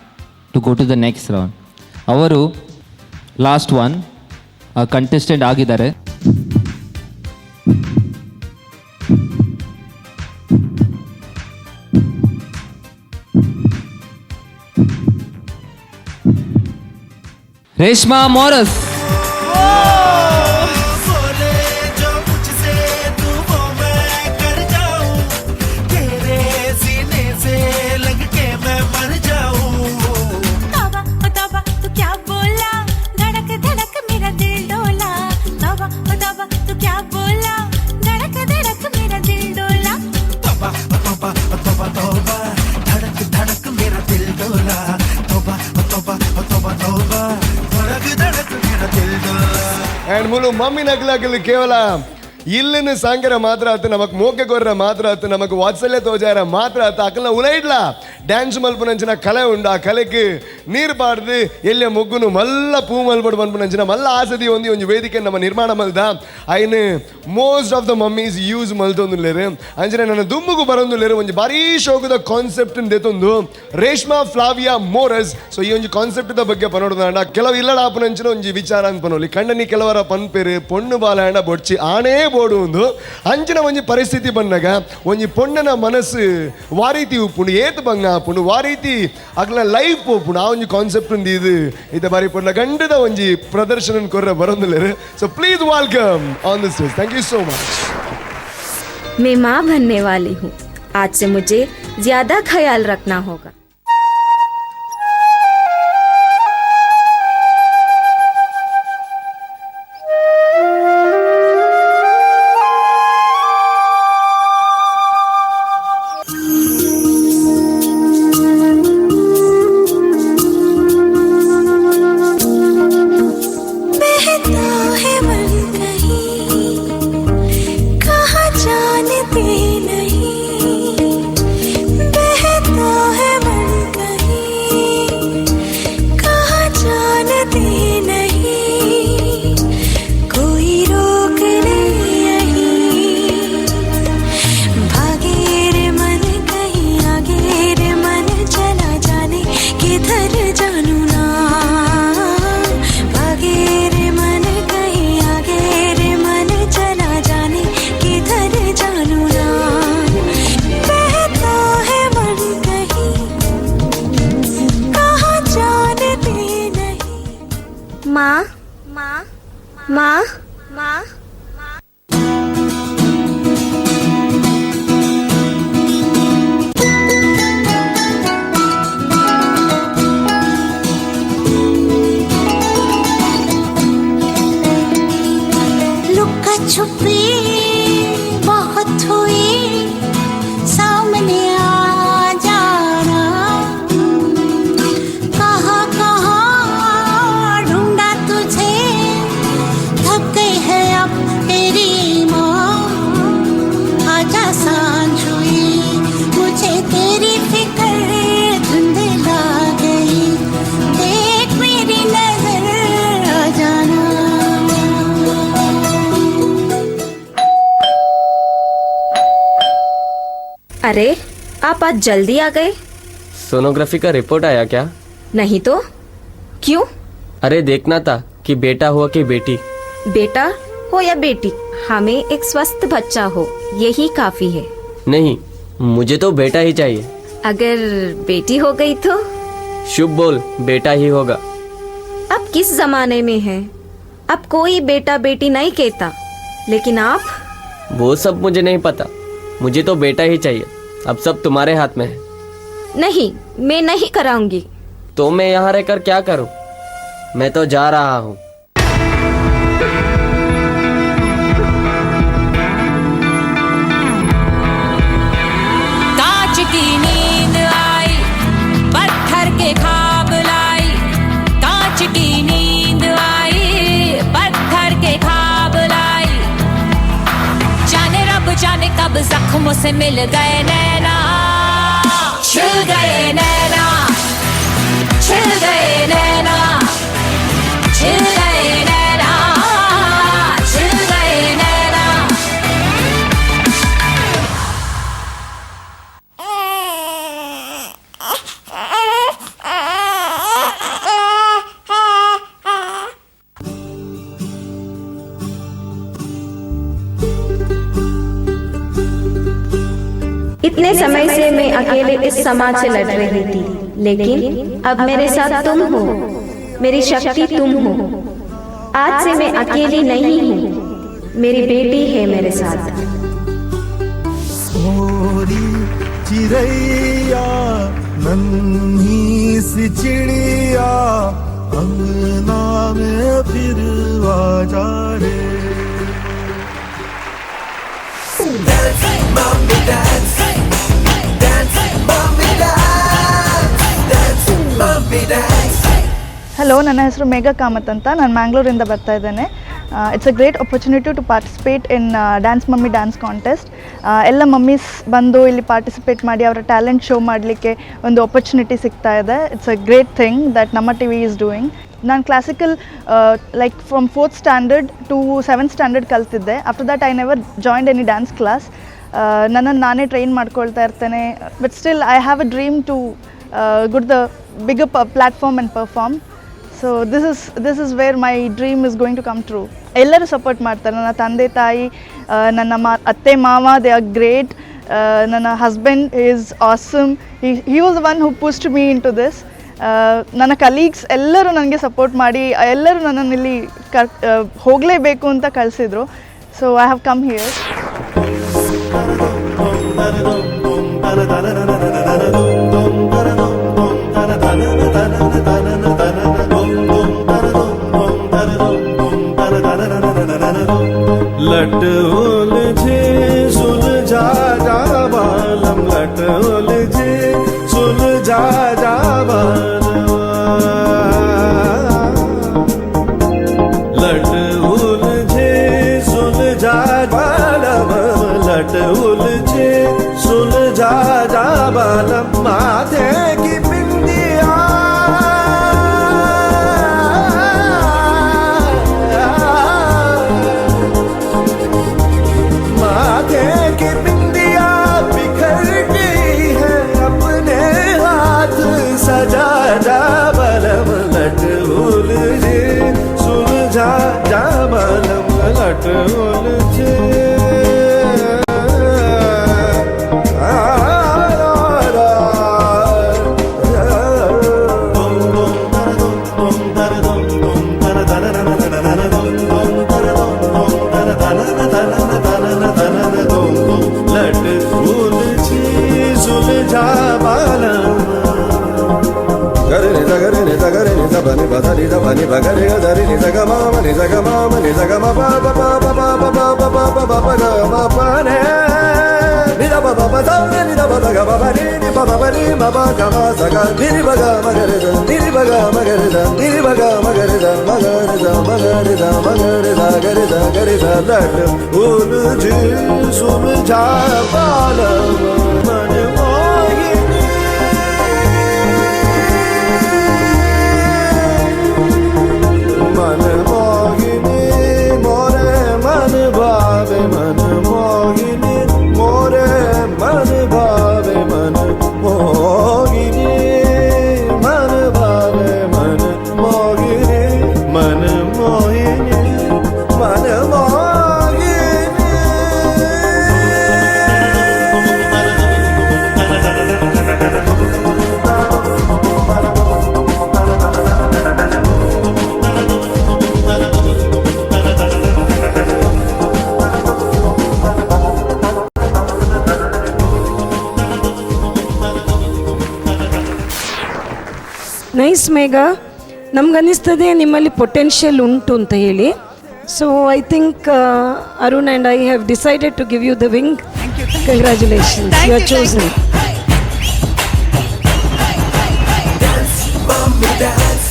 to go to the next round. ಅವರು last one contestant ಆಗಿದ್ದಾರೆ. ರೇಷ್ಮಾ ಮೋರಸ್. बोले जो मुझसे तू वो मैं कर जाऊं, तेरे सीने से लग के मैं मर जाऊं। तौबा ओ तौबा तू क्या बोला, धड़क धड़क मेरा दिल डोला। तौबा ओ तौबा तू क्या बोला, धड़क धड़क मेरा दिल डोला। तौबा तौबा तौबा तौबा धड़क धड़क मेरा दिल डोला। तौबा तौबा तौबा तौबा धड़क धड़क मेरा दिल डोला। ಆ್ಯಂಡ್ ಮುಲು ಮಮ್ಮಿ ನಗ್ಲಾಗಲಿ ಕೇವಲ ಇಲ್ಲಿನ ಸಾಂಗರ ಮಾತ್ರ ಆತು, ನಮಕ್ ಮೋಕೆ ಕೊರ್ರ ಮಾತ್ರ ಆತು, ನಮಕ್ ವಾತ್ಸಲ್ಯ ತೋಜಾರ ಮಾತ್ರ ಆತು, ಅಕಲ್ನ ಉಲೈಡ್ಲ ಡ್ಯಾನ್ಸ್ ಮಲ್ಪುನಂಚಿನ ಕಲೆ ಉಂಡು. ಆ ಕಲೆಗೆ ನೀರು ಪಾಡ್ದು ಎಲ್ಲಿಯ ಮೊಗ್ಗುನು ಮಲ್ಲ ಪೂ ಮಲ್ಪಡು ಮನ್ಪುನಂಚಿನ ಮಲ್ಲ ಆಸದಿ ಒಂದಿ ಒಂಜಿ ವೇದಿಕೆ ನಮ್ಮ ನಿರ್ಮಾಣ ಮಲ್ದ. ಐನ್ most of the mummies use ಮಲ್ತೊಂದುಲ್ಲೇರು ಅಂಚನೆ ನನ್ನ ದುಂಬುಗು ಬರೊಂದುಲ್ಲೇರು ಒಂಜಿ ಭಾರೀ ಶೋಕದ ಕಾನ್ಸೆಪ್ಟ್ ದೆತೊಂದು ರೇಷ್ಮಾ ಫ್ಲಾವಿಯಾ ಮೋರಸ್. ಸೊ ಈ ಒಂಜಿ ಕಾನ್ಸೆಪ್ಟ್ the ಬಗ್ಗೆ ಪನೋಡುದಾಂಡ ಕೆಲವು ಇಲ್ಲಡ ಆಪುನಂಚಿನ ಒಂಜಿ ವಿಚಾರ ಅಂತ ಪನೋಲಿ ಕಂಡನಿ ಕೆಲವರ ಪನ್ಪೇರು ಪೊಣ್ಣು ಬಾಲಾಂಡ ಬೊಡ್ಚಿ ಆನೇ ಬೋಡು ಒಂದು ಅಂಚಿನ ಒಂಜಿ ಪರಿಸ್ಥಿತಿ ಬಂದಾಗ ಒಂಜಿ ಪೊಣ್ಣನ ಮನಸ್ಸು ವಾರೀತಿ ಉಪ್ಪುಂಡು, ಏತ್ ಬಂಗ ಆಪುಂಡು, ವಾರೀತಿ ಅಗ್ಲ ಲೈಫ್ ಪೋಪುಂಡು. ಆ ಒಂಜಿ ಕಾನ್ಸೆಪ್ಟ್ ಉಂದು ಇದು ಇದ ಬಾರಿ ಪೊಣ್ಣ ಗಂಡದ ಒಂಜಿ ಪ್ರದರ್ಶನ ಕೊರ್ರ ಬರೊಂದುಲ್ಲೇರು. So please welcome on the stage. Thank you so much. मैं माँ बनने वाली हूँ, आज से मुझे ज्यादा ख्याल रखना होगा। बहता है मन कहीं कहाँ जानते नहीं, बहता है मन कहीं कहाँ जानते नहीं, कोई रोक ले यहीं। भागे रे मन कहीं आगे रे मन चला जाने किधर जानू ना। भागे रे मन कहीं आगे रे मन चला जाने किधर जानू ना। बहता है मन कहीं कहाँ जानते नहीं। माँ माँ माँ माँ लुका छुपी बहुत हुई, सामने आ जाना। कहाँ कहाँ ढूंढा तुझे, थक गई है अब तेरी माँ। आजा सांझ हुई, मुझे तेरी फिक्र धुंधला गई, देख मेरी नजर आ जाना। अरे आप आज जल्दी आ गए। सोनोग्राफी का रिपोर्ट आया क्या? नहीं तो क्यों? अरे देखना था कि बेटा हुआ कि बेटी। बेटा हो या बेटी, हमें एक स्वस्थ बच्चा हो यही काफी है। नहीं, मुझे तो बेटा ही चाहिए। अगर बेटी हो गई तो? शुभ बोल, बेटा ही होगा। अब किस जमाने में है, अब कोई बेटा बेटी नहीं कहता, लेकिन आप? वो सब मुझे नहीं पता, मुझे तो बेटा ही चाहिए। अब सब तुम्हारे हाथ में है। नहीं, मैं नहीं कराऊंगी। तो मैं यहाँ रहकर क्या करूँ? मैं तो जा रहा हूँ। कांच की नींद आई, पत्थर के ख्वाब लाई। कांच की नींद आई, पत्थर के ख्वाब लाई। जाने रब जाने कब जख्मों से मिल गए नैना, छिल गए नैना, छिल गए नैना, छिल गए नैना, छिल गए नैना। इतने समय से मैं अकेले इस समाज से लड़ रही थी, लेकिन अब मेरे साथ तुम हो, मेरी शक्ति तुम हो। आज से मैं अकेली नहीं हूँ, मेरी बेटी है मेरे साथ। मोरी चिरैया नन्ही सी चिड़िया अंगना में फिर आ जा रे। Dance, mommy, dance. Dance, mommy, dance. Dance, mommy, dance. Hello, ನನ್ನ ಹೆಸರು ಮೇಘಾ ಕಾಮತ್ ಅಂತ. ನಾನು ಮ್ಯಾಂಗ್ಳೂರಿಂದ ಬರ್ತಾ ಇದ್ದೇನೆ. It's a great opportunity to participate in dance mummy dance contest. ಎಲ್ಲ ಮಮ್ಮೀಸ್ ಬಂದು ಇಲ್ಲಿ ಪಾರ್ಟಿಸಿಪೇಟ್ ಮಾಡಿ ಅವರ ಟ್ಯಾಲೆಂಟ್ ಶೋ ಮಾಡಲಿಕ್ಕೆ ಒಂದು ಆಪರ್ಚುನಿಟಿ ಸಿಗ್ತಾ ಇದೆ. It's a great thing that Namma TV is doing. ನಾನು classical like from 4th standard to 7th standard ಕಲ್ತಿದ್ದೆ. After that I never joined any dance class. ನನ್ನನ್ನು ನಾನೇ ಟ್ರೈನ್ ಮಾಡ್ಕೊಳ್ತಾ ಇರ್ತೇನೆ. But still I have a dream to good the bigger platform and perform. So this is where my dream is going to come true. ಎಲ್ಲರೂ support ಮಾಡ್ತಾರೆ. ನನ್ನ ತಂದೆ ತಾಯಿ, ನನ್ನ ಅತ್ತೆ ಮಾವ, they are great. ನನ್ನ husband is awesome. He was one who pushed me into this. ನನ್ನ ಕಲೀಗ್ಸ್ ಎಲ್ಲರೂ ನನಗೆ ಸಪೋರ್ಟ್ ಮಾಡಿ ಎಲ್ಲರೂ ನನ್ನನ್ನು ಇಲ್ಲಿ ಹೋಗಲೇಬೇಕು ಅಂತ ಕಳಿಸಿದ್ರು. So I have come here. लट उलझे सुलझा जा बालम, लट उलझे सुलझा जा बालम, लट उलझे सुलझा बालम, लट उलझे सुलझा जा बालम, माथे की बिंदिया माथे की बिंदिया बिखर गई है, अपने हाथ सजा जा बलम, लट उलझे सुलझा जा बलम, लट उलझे। लट उलझे सुलझा बालम। गरे नि गरे नि गरे नि ध नि प ध नि ध प नि प ग रे ग ध रे नि ध ग म म नि ध ग म म नि ध ग म प प प प प प प प प प प ग म प ने नि ध प प प ध रे नि ध प ध ग प प नि नि प प प नि म प ग म स ग नि नि प ग म ग रे ध नि नि प ग म ग रे ध नि नि प ग म ग रे ध म ग रे ध म ग रे ध म ग रे ध ग रे ध ग रे ध लट उलझे सुलझा बालम मन मोहिनी मन मोहिनी मोरे मन भावे मन मोहिनी मोरे मन भावे मन मोहिनी मन भावे मन मोहिनी मन मोहिनी मन मोहिनी। Nice Megha, ನಮ್ಗನ್ನಿಸ್ತದೆ ನಿಮ್ಮಲ್ಲಿ ಪೊಟೆನ್ಷಿಯಲ್ ಉಂಟು ಅಂತ ಹೇಳಿ. So I think Arun and I have decided to give you the wing. Congratulations, you are chosen. Dance, mommy, dance.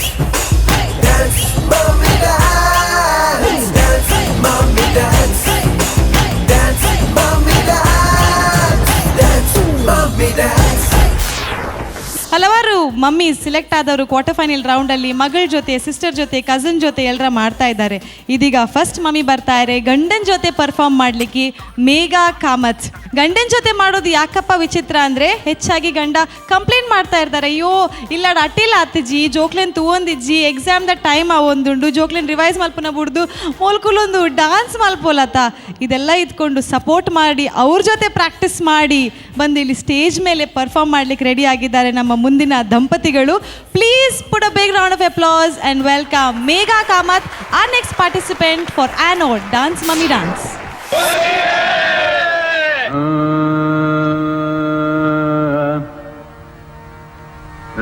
Dance, mommy, dance. Dance, mommy, dance. Dance, mommy, dance. Dance, mommy, dance. ಹಲವಾರು mummy select ಆದವರು quarter final ರೌಂಡಲ್ಲಿ ಮಗಳ ಜೊತೆ, sister ಜೊತೆ, cousin ಜೊತೆ ಎಲ್ಲರ ಮಾಡ್ತಾ ಇದ್ದಾರೆ. ಇದೀಗ ಫಸ್ಟ್ ಮಮ್ಮಿ ಬರ್ತಾರೆ ಗಂಡನ ಜೊತೆ ಪರ್ಫಾರ್ಮ್ ಮಾಡಲಿಕ್ಕೆ, ಮೇಘಾ ಕಾಮತ್. ಗಂಡನ ಜೊತೆ ಮಾಡೋದು ಯಾಕಪ್ಪ ವಿಚಿತ್ರ ಅಂದರೆ, ಹೆಚ್ಚಾಗಿ ಗಂಡ ಕಂಪ್ಲೇಂಟ್ ಮಾಡ್ತಾ ಇರ್ತಾರೆ, ಅಯ್ಯೋ ಇಲ್ಲ ಅಟ್ಟಿಲ್ಲ ಆತಿಜಿ, ಜೋಕ್ಲೆನ್ ತೂವೊಂದಿಜ್ಜಿ, ಎಕ್ಸಾಮ್ದ ಟೈಮ್ ಆವೊಂದುಂಡು, ಜೋಕ್ಲೆನ್ ರಿವೈಸ್ ಮಲ್ಪನ ಬುಡ್ದು ಮೋಲ್ಕುಲೊಂದು ಡಾನ್ಸ್ ಮಲ್ಪೋಲತ್ತ. ಇದೆಲ್ಲ ಇದ್ಕೊಂಡು ಸಪೋರ್ಟ್ ಮಾಡಿ ಅವ್ರ ಜೊತೆ ಪ್ರಾಕ್ಟೀಸ್ ಮಾಡಿ ಬಂದು ಇಲ್ಲಿ ಸ್ಟೇಜ್ ಮೇಲೆ ಪರ್ಫಾರ್ಮ್ ಮಾಡ್ಲಿಕ್ಕೆ ರೆಡಿ ಆಗಿದ್ದಾರೆ ನಮ್ಮ ಮುಂದಿನ ದಂಪತಿಗಳು. Please put a big round of applause and welcome Megha Kamath, our next participant for Anode Dance Mummy Dance.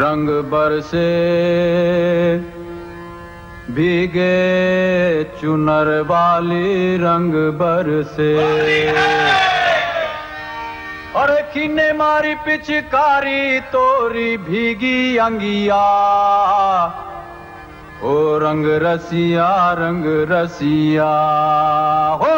रंग बरसे भीगे चुनर वाली, रंग बरसे और किने मारी पिचकारी तोरी भीगी अंगिया, ओ रंग रसिया, रंग रसिया हो।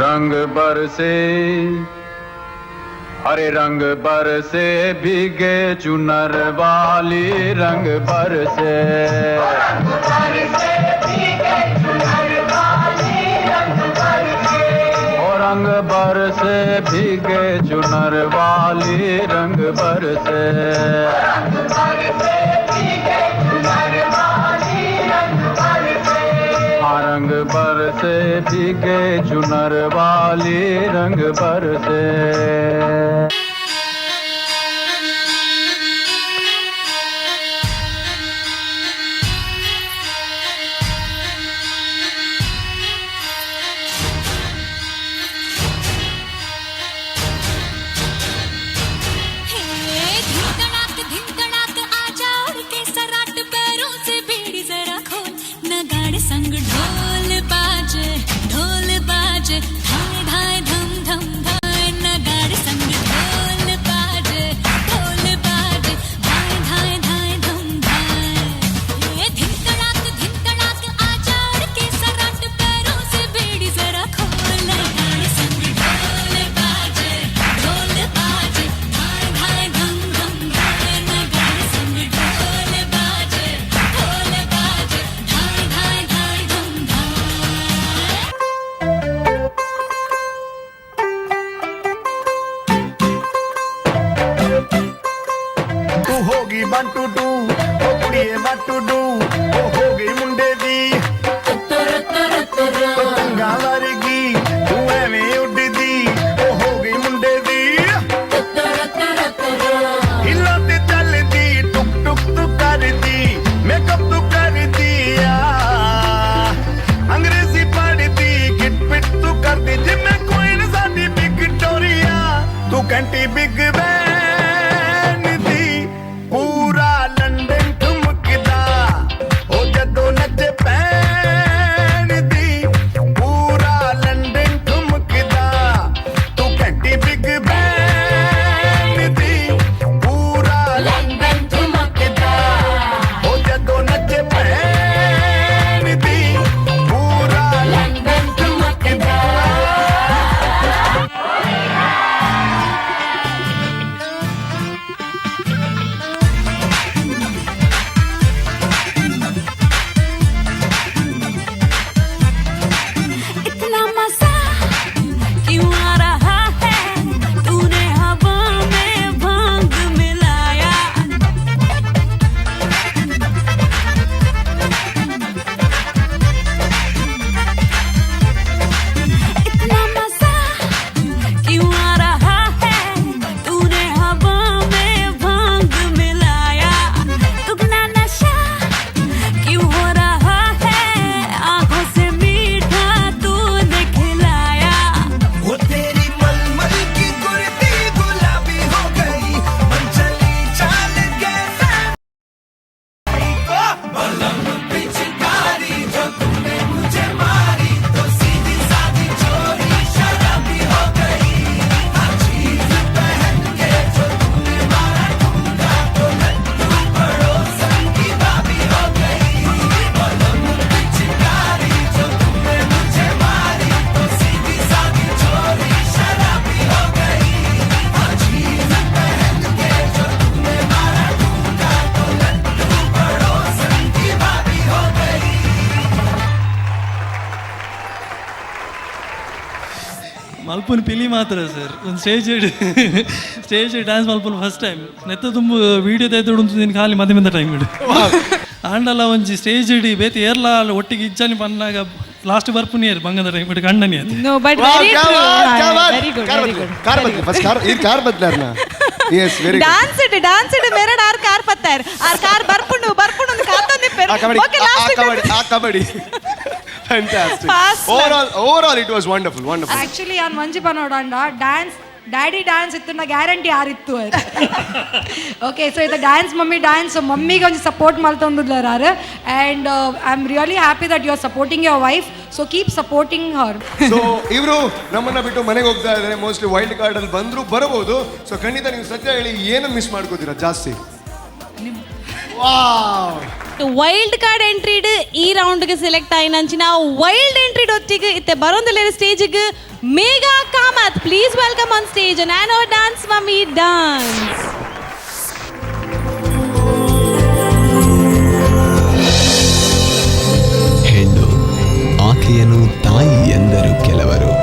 रंग बरसे, हरे रंग बरसे भीगे चुनर वाली, रंग बरसे, रंग बरसे भीगे चुनर वाली, रंग बरसे, ओ रंग बरसे भीगे चुनर वाली, रंग बरसे, रंग बरसे भीगे चुनर वाली, रंग बरसे, रंग बरसे भीगे चुनर वाली, रंग बरसे। धिन तड़ाक आजा उड़ के सराट, पैरों से बेड़ी जरा खोल, नगाड़े संग ढोल बाजे, ढोल बाजे, धाय धाय धम धम धाय, नगाड़े संग ढोल बाजे, ढोल बाजे, धाय धाय धाय धम धाय। ये धिन तड़ाक आजा उड़ के सराट, पैरों से बेड़ी जरा खोल, नगाड़े संग ढोल बाजे, ढोल बाजे, धाय धाय धम धम धाय, नगाड़े संग ढोल बाजे, ढोल बाजे, धाय धाय धाय धम धाय। ಮಲ್ಪುನ ಪಿಲಿ ಮಾತ್ರ ಸರ್. ಒಂದು stage stage dance ಮಲ್ಪುನ first time. ನೆತ್ತ ತುಂಬ ವೀಡಿಯೋ ತೆಗೆದು ಉಂಟು ಖಾಲಿ ಮಧ್ಯಮಿಂದ ಟೈಮ್ ಇಡು ಆಂಡಲ ಒಂಜಿ ಸ್ಟೇಜ್ ಇಡಿ ಬೇತಿ ಏರ್ಲ ಒಟ್ಟಿಗೆ ಇಜ್ಜಾನಿ ಪನ್ನಾಗ ಲಾಸ್ಟ್ ಬರ್ಪುನಿ ಬಂಗದ ಟೈಮ್ ಇಡು ಕಣ್ಣನಿ ಅದು. No, but very true. Very good, very good. Car ಬದ್ಲಿ ಫಸ್ಟ್ ಕಾರ್ ಈ ಕಾರ್ ಬದ್ಲಾರ್ನ. Yes, very good. Dance it, dance it. ಮೆರಡ್ R car ಪತ್ತಾರ್ R car ಬರ್ಪುಂಡು ಬರ್ಪುಂಡು ಒಂದು ಕಾತೊಂದಿಪ್ಪೆರ್. ಆ ಕಬಡ್ಡಿ, ಓಕೆ, ಆ ಲಾಸ್ಟ್ ಕಬಡ್ಡಿ, ಆ kabaddi. Fantastic. Fast. Overall it was wonderful, wonderful. Actually ಯಾನ್ ಮಂಜಿ ಪನೋಡಂಡ dance daddy dance ಇತ್ತು ಗ್ಯಾರಂಟಿ ಆರಿತ್ತು. ಓಕೆ, ಸೊ ಇದು dance mummy dance ಮಮ್ಮಿಗೆ ಒಂಜಿ support ಮಲ್ತೊಂದುಲ್ಲಾರು. And I am really happy that you are supporting your wife, so keep supporting her. So ಇವರು ನಮ್ಮನ್ನ ಬಿಟ್ಟು ಮನೆಗೆ ಹೋಗ್ತಾ ಇದ್ದಾರೆ. Mostly wild card ಅಲ್ಲಿ ಬಂದ್ರು ಬರಬಹುದು. ಸೊ ಖಂಡಿತ ನೀವು ಸತ್ಯ ಹೇಳಿ, ಏನು ಮಿಸ್ ಮಾಡ್ಕೋತೀರಾ ಜಾಸ್ತಿ? Wow. Wild card ಎಂಟ್ರಿಡ್ ಈ ರೌಂಡ್ಗೆ ಸೆಲೆಕ್ಟ್ ಆಯಿನಂಚಿನ ವೈಲ್ಡ್ ಎಂಟ್ರಿ ಒಟ್ಟಿಗೆ ಇತ್ತೆ ಬರೋಂದಲೇರು ಸ್ಟೇಜ್ಗೆ Megha Kamath. Please welcome on stage nano dance mummy dance. ಹೆಣ್ಣು ಆಕೆಯನ್ನು ತಾಯಿ ಎಂದರು ಕೆಲವರು,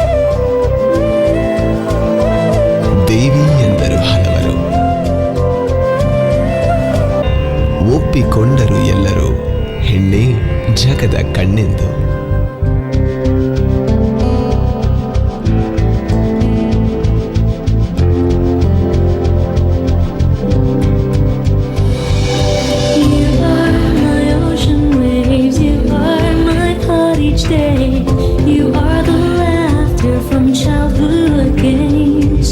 ದೇವಿ ಎಂದರು ಹಲವರು, ಒಪ್ಪಿಕೊಂಡರು ಎಲ್ಲರೂ ಹೆಣ್ಣೇ ಜಗದ ಕಣ್ಣೆಂದು. You are my ocean waves, you are my thought each day. You are the laughter from childhood games.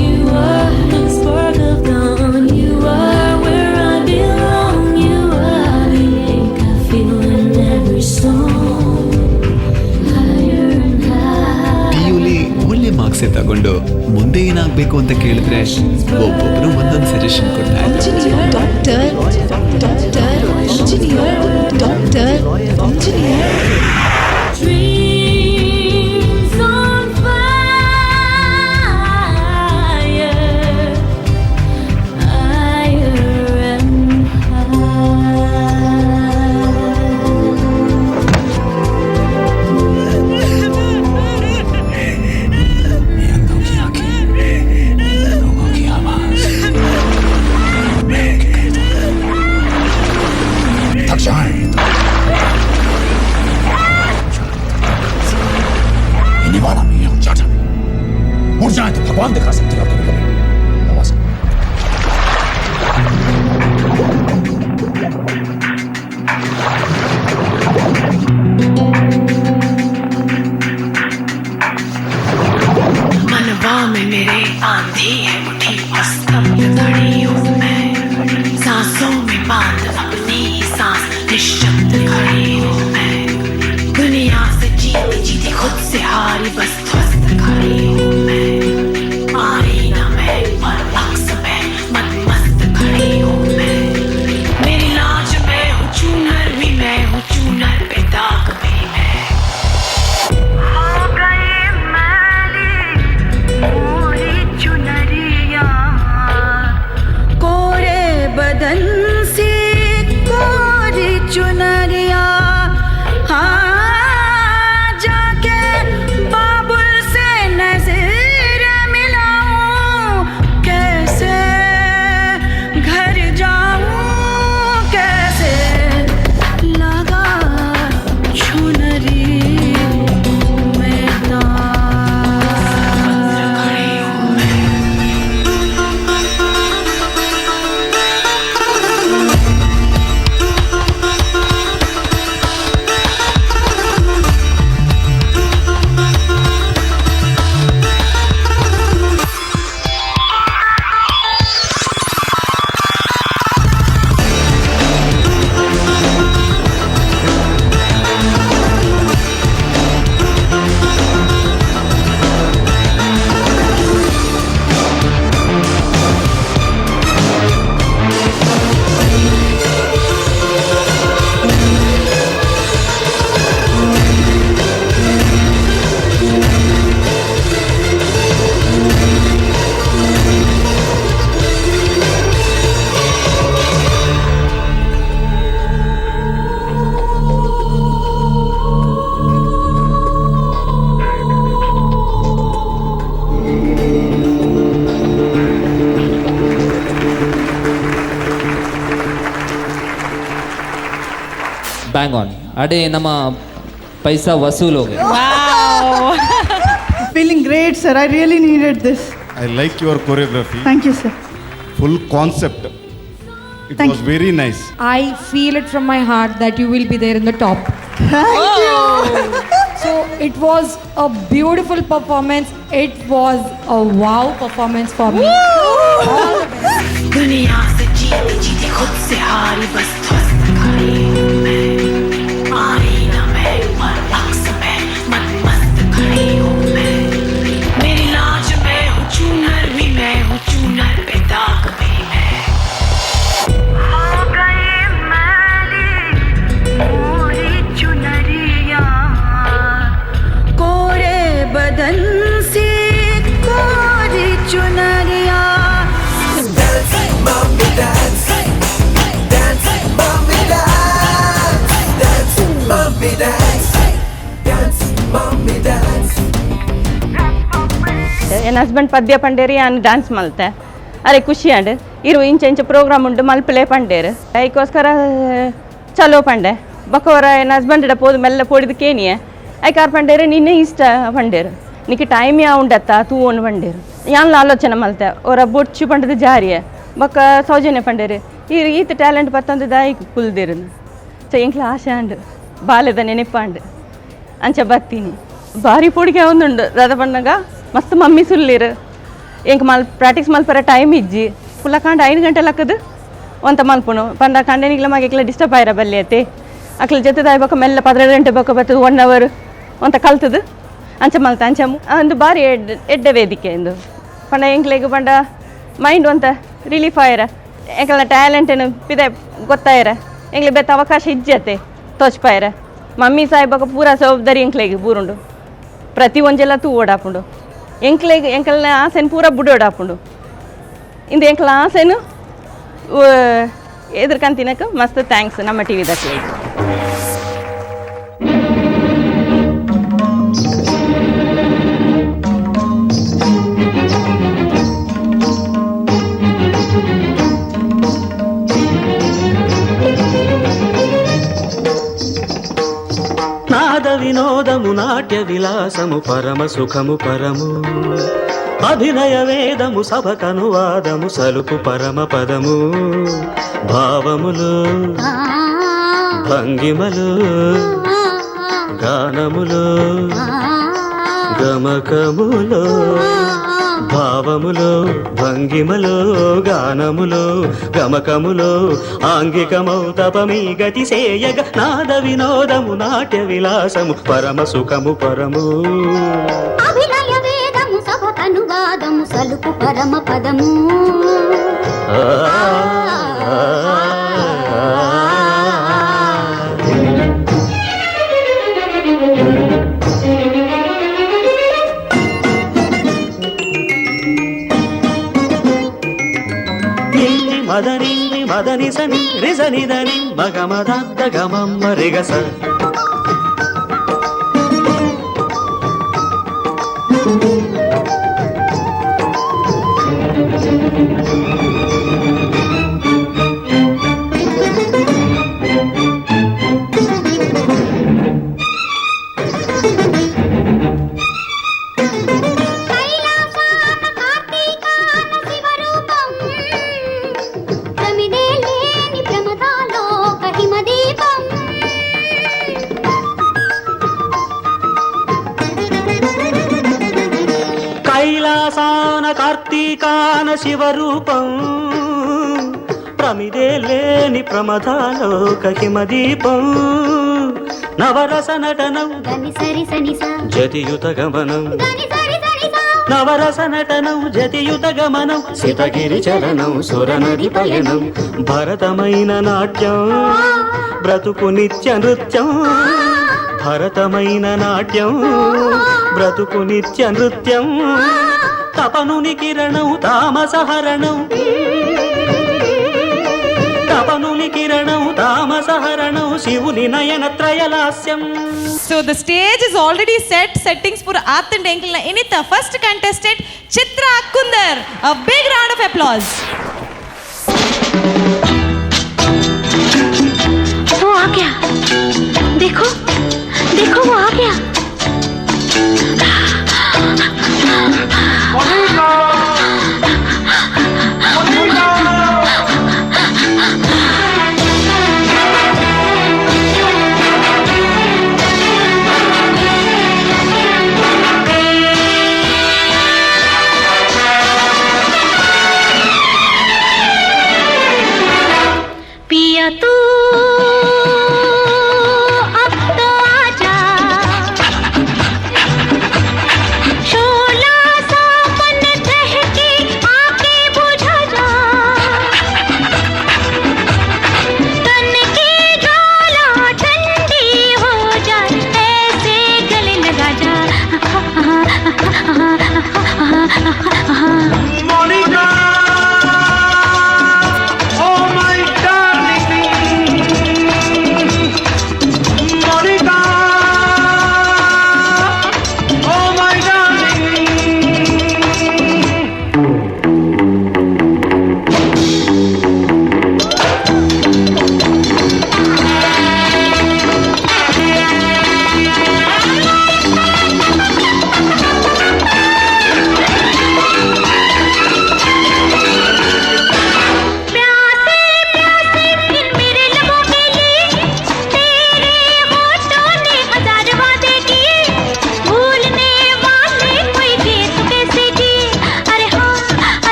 You are the spark of dawn, you are where I belong. You are the ache I feel in every song. Higher and higher. ಪಿಯುಲಿ ಒಳ್ಳೆ marks ತಗೊಂಡು ಮುಂದೆ ಏನಾಗಬೇಕು ಅಂತ ಕೇಳಿದ್ರೆ ಒಬ್ಬೊಬ್ರು ಒಂದೊಂದು suggestion ಕೊಡ್ತಾ ಇದ್ರು. Doctor, doctor, engineer, doctor, engineer. Dreams on fire, higher and थक जाए तो ये निवाला भी है और जाटा भी। उड़ जाए तो भगवान दिखा सकते हैं आप कभी कभी। नवाज मनवा में मेरे आंधी है उठी और स्तब्ध खड़ी हूँ मैं। सांसों में बांध अपनी ही सांस निशब्द खड़ी हूँ मैं। दुनिया से जीती जीती खुद से हारी बस ध्वस्त खड़ी हूँ मैं। आईना मैं पर अक्स में मत मस्त खड़ी हूँ मैं। मेरी लाज मैं हूँ चूनर भी मैं हूँ चूनर पे दाग भी मैं। हो गई मैली मोरी चुनरिया, कोरे बदन से कोरी चुनरिया। हाँ जाके बाबुल Bang on. ಅಡೆ ನಮ್ಮ ಪೈಸಾ ವಸೂಲ್ ಹೋಗಿ. Feeling great, sir. I really needed this. I like your choreography. Thank you, sir. Full concept. It was very nice. I feel it from my heart that you will be there in the top. Thank you. So it was a beautiful performance. It was a wow performance for me. All the best. दुनिया से जीती जीती खुद से हारी बस ध्वस्त खड़ी हूँ मैं आईना में पर अक्स में मन मस्त खड़ी हूँ मैं मेरी लाज में हूँ चूनर भी मैं हूँ चूनर पे दाग भी मैं हो गई मैली मोरी चुनरिया कोरे बदन से कोरी चुनरिया. Dance, mommy, dance. Dance, mommy, dance. Dance, mommy, dance. Dance, mommy, dance. ಎನ್ನ ಹಸ್ಬೆಂಡ್ ಪದ್ಯ ಪಂಡೇರಿ ಯಾನ್ ಡಾನ್ಸ್ ಮಲ್ತೆ ಅರೆ ಖುಷಿ ಆಂಡ್ ಇರು ಇಂಚ ಇಂಚ ಪ್ರೋಗ್ರಾಮ್ ಉಂಡು ಮಲ್ಪಲೆ ಪಂಡೇರು ಐಕೋಸ್ಕರ ಚಲೋ ಪಂಡೆ ಬಕೋರ ಎನ್ನ ಹಸ್ಬೆಂಡ್ ಪೋದು ಮೆಲ್ಲ ಪೋಡಿದ ಕೇನಿಯೆ ಐಕಾರ್ ಪಂಡೇರು ನಿನ್ನೆ ಇಷ್ಟ ಪಂಡೇರು ನಿಕ್ಕೆ ಟೈಮ್ ಯಾ ಉಂಡತ್ತ ತೂವೊಂಡು ಪಂಡೇರು ಯಾನ್ಲ ಆಲೋಚನೆ ಮಲ್ತೆ ಅವರ ಬೊಚ್ಚು ಪಂಡದ ಜಾರಿಯೆ ಬೊಕ್ಕ ಸೌಜನ್ಯ ಪಂಡೇರು ಈ ಈತ ಟ್ಯಾಲೆಂಟ್ ಬತ್ತಂದು ದಾಯಿ ಕುಲ್ದಿರು ಸೊ ಎಂಕ್ಲ ಆಶೆ ಆಂಡ್ ಬಾಲ್ಯದ ನೆನಪಾಂಡ್ ಅಂಚ ಬತ್ತೀನಿ ಭಾರಿ ಪೊಡಿಗೆ ಒಂದುಂಡು ದಾದ ಪಣ್ಣಗ ಮಸ್ತ್ ಮಮ್ಮಿ ಸುಲ್ಲಿರು ಎಂಕ್ ಮಲ್ ಪ್ರಾಕ್ಟೀಸ್ ಮಲ್ಪರ ಟೈಮ್ ಇಜ್ಜಿ ಪುಲ್ಲ ಕಾಂಡ 5 ಗಂಟೆ ಲಕ್ಕದು ಒಂತ ಮಲ್ಪುನು ಪಂಡ ಕಂಡೆನಿಗ್ಲ ಮಗೆಕ್ಲ ಡಿಸ್ಟರ್ಬ್ ಆಯ್ರ ಬಲ್ಲಿ ಅತ್ತೆ ಅಕ್ಲ ಜೊತೆ ಬೊಕ್ಕ ಮೆಲ್ಲ 12 ಗಂಟೆ ಬೊಕ್ಕ ಬತ್ತದು 1 ಅವರ್ ಒಂತ ಕಲ್ತದು ಅಂಚ ಮಲ್ತ ಅಂಚ ಒಂದು ಭಾರಿ ಎಡ್ಡೆ ವೇದಿಕೆ ಇಂದು ಪಂಡ ಎಂಕ್ಲೆಗ್ ಪಂಡ ಮೈಂಡ್ ಒಂತ ರಿಲೀಫ್ ಆಯ್ರ ಎಂಕಲ್ನ ಟ್ಯಾಲೆಂಟ್ ಏನು ಪಿದೆ ಗೊತ್ತಾಯ್ರ ಎಂಗ್ಲೆ ಬೆತ್ತ ಅವಕಾಶ ಇಜ್ಜತೆ ತೋಚ್ಪಾಯ್ರ ಮಮ್ಮಿ ಸಾಹೇಬಕ ಪೂರ ಜವಾಬ್ದಾರಿ ಎಂಕ್ಲೆಗ್ ಬೂರುಂಡು ಪ್ರತಿ ಒಂಜೆಲ್ಲ ತೂ ಓಡಾಪುಂಡು ಎಂಕ್ಲೆಗ್ ಎಂಕಲ್ನ ಆಸೆನ್ ಪೂರ ಬುಡೋಡಾಪುಂಡು ಇಂದು ಎಂಕಲ ಆಸೆನು ಎದುರ್ಕಂತಿನಕ ಮಸ್ತ್ thanks ನಮ್ಮ ಟಿ ವಿ నాద వినోదము నాట్య విలాసము పరమ సుఖము పరము అభినయ వేదము సభకనువాదము సలుపు పరమ పదము భావములు భంగిమలు గానములు గమకములు భావములు భంగిమలు గానములు గమకములు ఆంగికమౌ తపమీ గతి సేయగ నాద వినోదము నాట్య విలాసము పరమ సుఖము పరము అభినయ వేదము సభకనువాదము సలుపు పరమ పదము. మదని మదని సని రిసని దని మగ మద గమమ్మ రిగస కైలాసాన కార్తీకాన శివరూపం ప్రమిదే లేని ప్రమదాలోక హిమదీపం నవరస నటనం జతియుత గమనం నవరస నటనం జతియుత గమనం సీతగిరి చలనం సురనది పయనం భరతమైన నాట్యం బ్రతుకు నిత్య నృత్యం భరతమైన నాట్యం బ్రతుకు నిత్య నృత్యం తపనుని కిరణం తామసహరణం తపనుని కిరణం తామసహరణం శివుని నయన త్రయలాస్యం. So the stage is already set, settings pura ಆತಂಡ್ ಎಂಕಲ್ನ ಇನಿತ first contestant Chitra Kundar. A big round of applause. वो आ गया.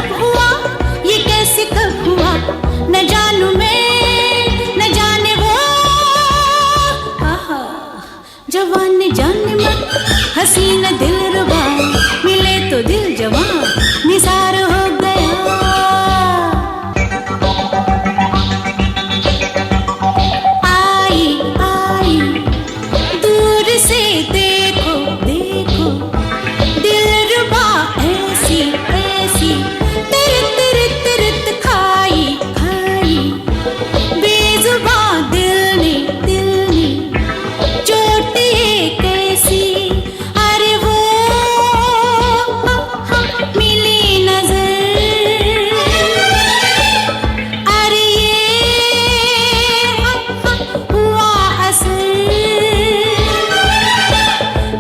गजब हुआ, ये कैसे कब हुआ, न जानू मैं न जाने वो। आहा, जवान जाने मन हसीन दिल रुबा, मिले तो दिल जवान निसार हो गया। आई आई दूर से देखो देखो, दिल रुबा ऐसी ऐसी, तिरत तिरत तिरत खाई खाई, बेजुबां दिल ने चोट ये कैसी। अरे वो मिली नजर, अरे ये हुआ असर।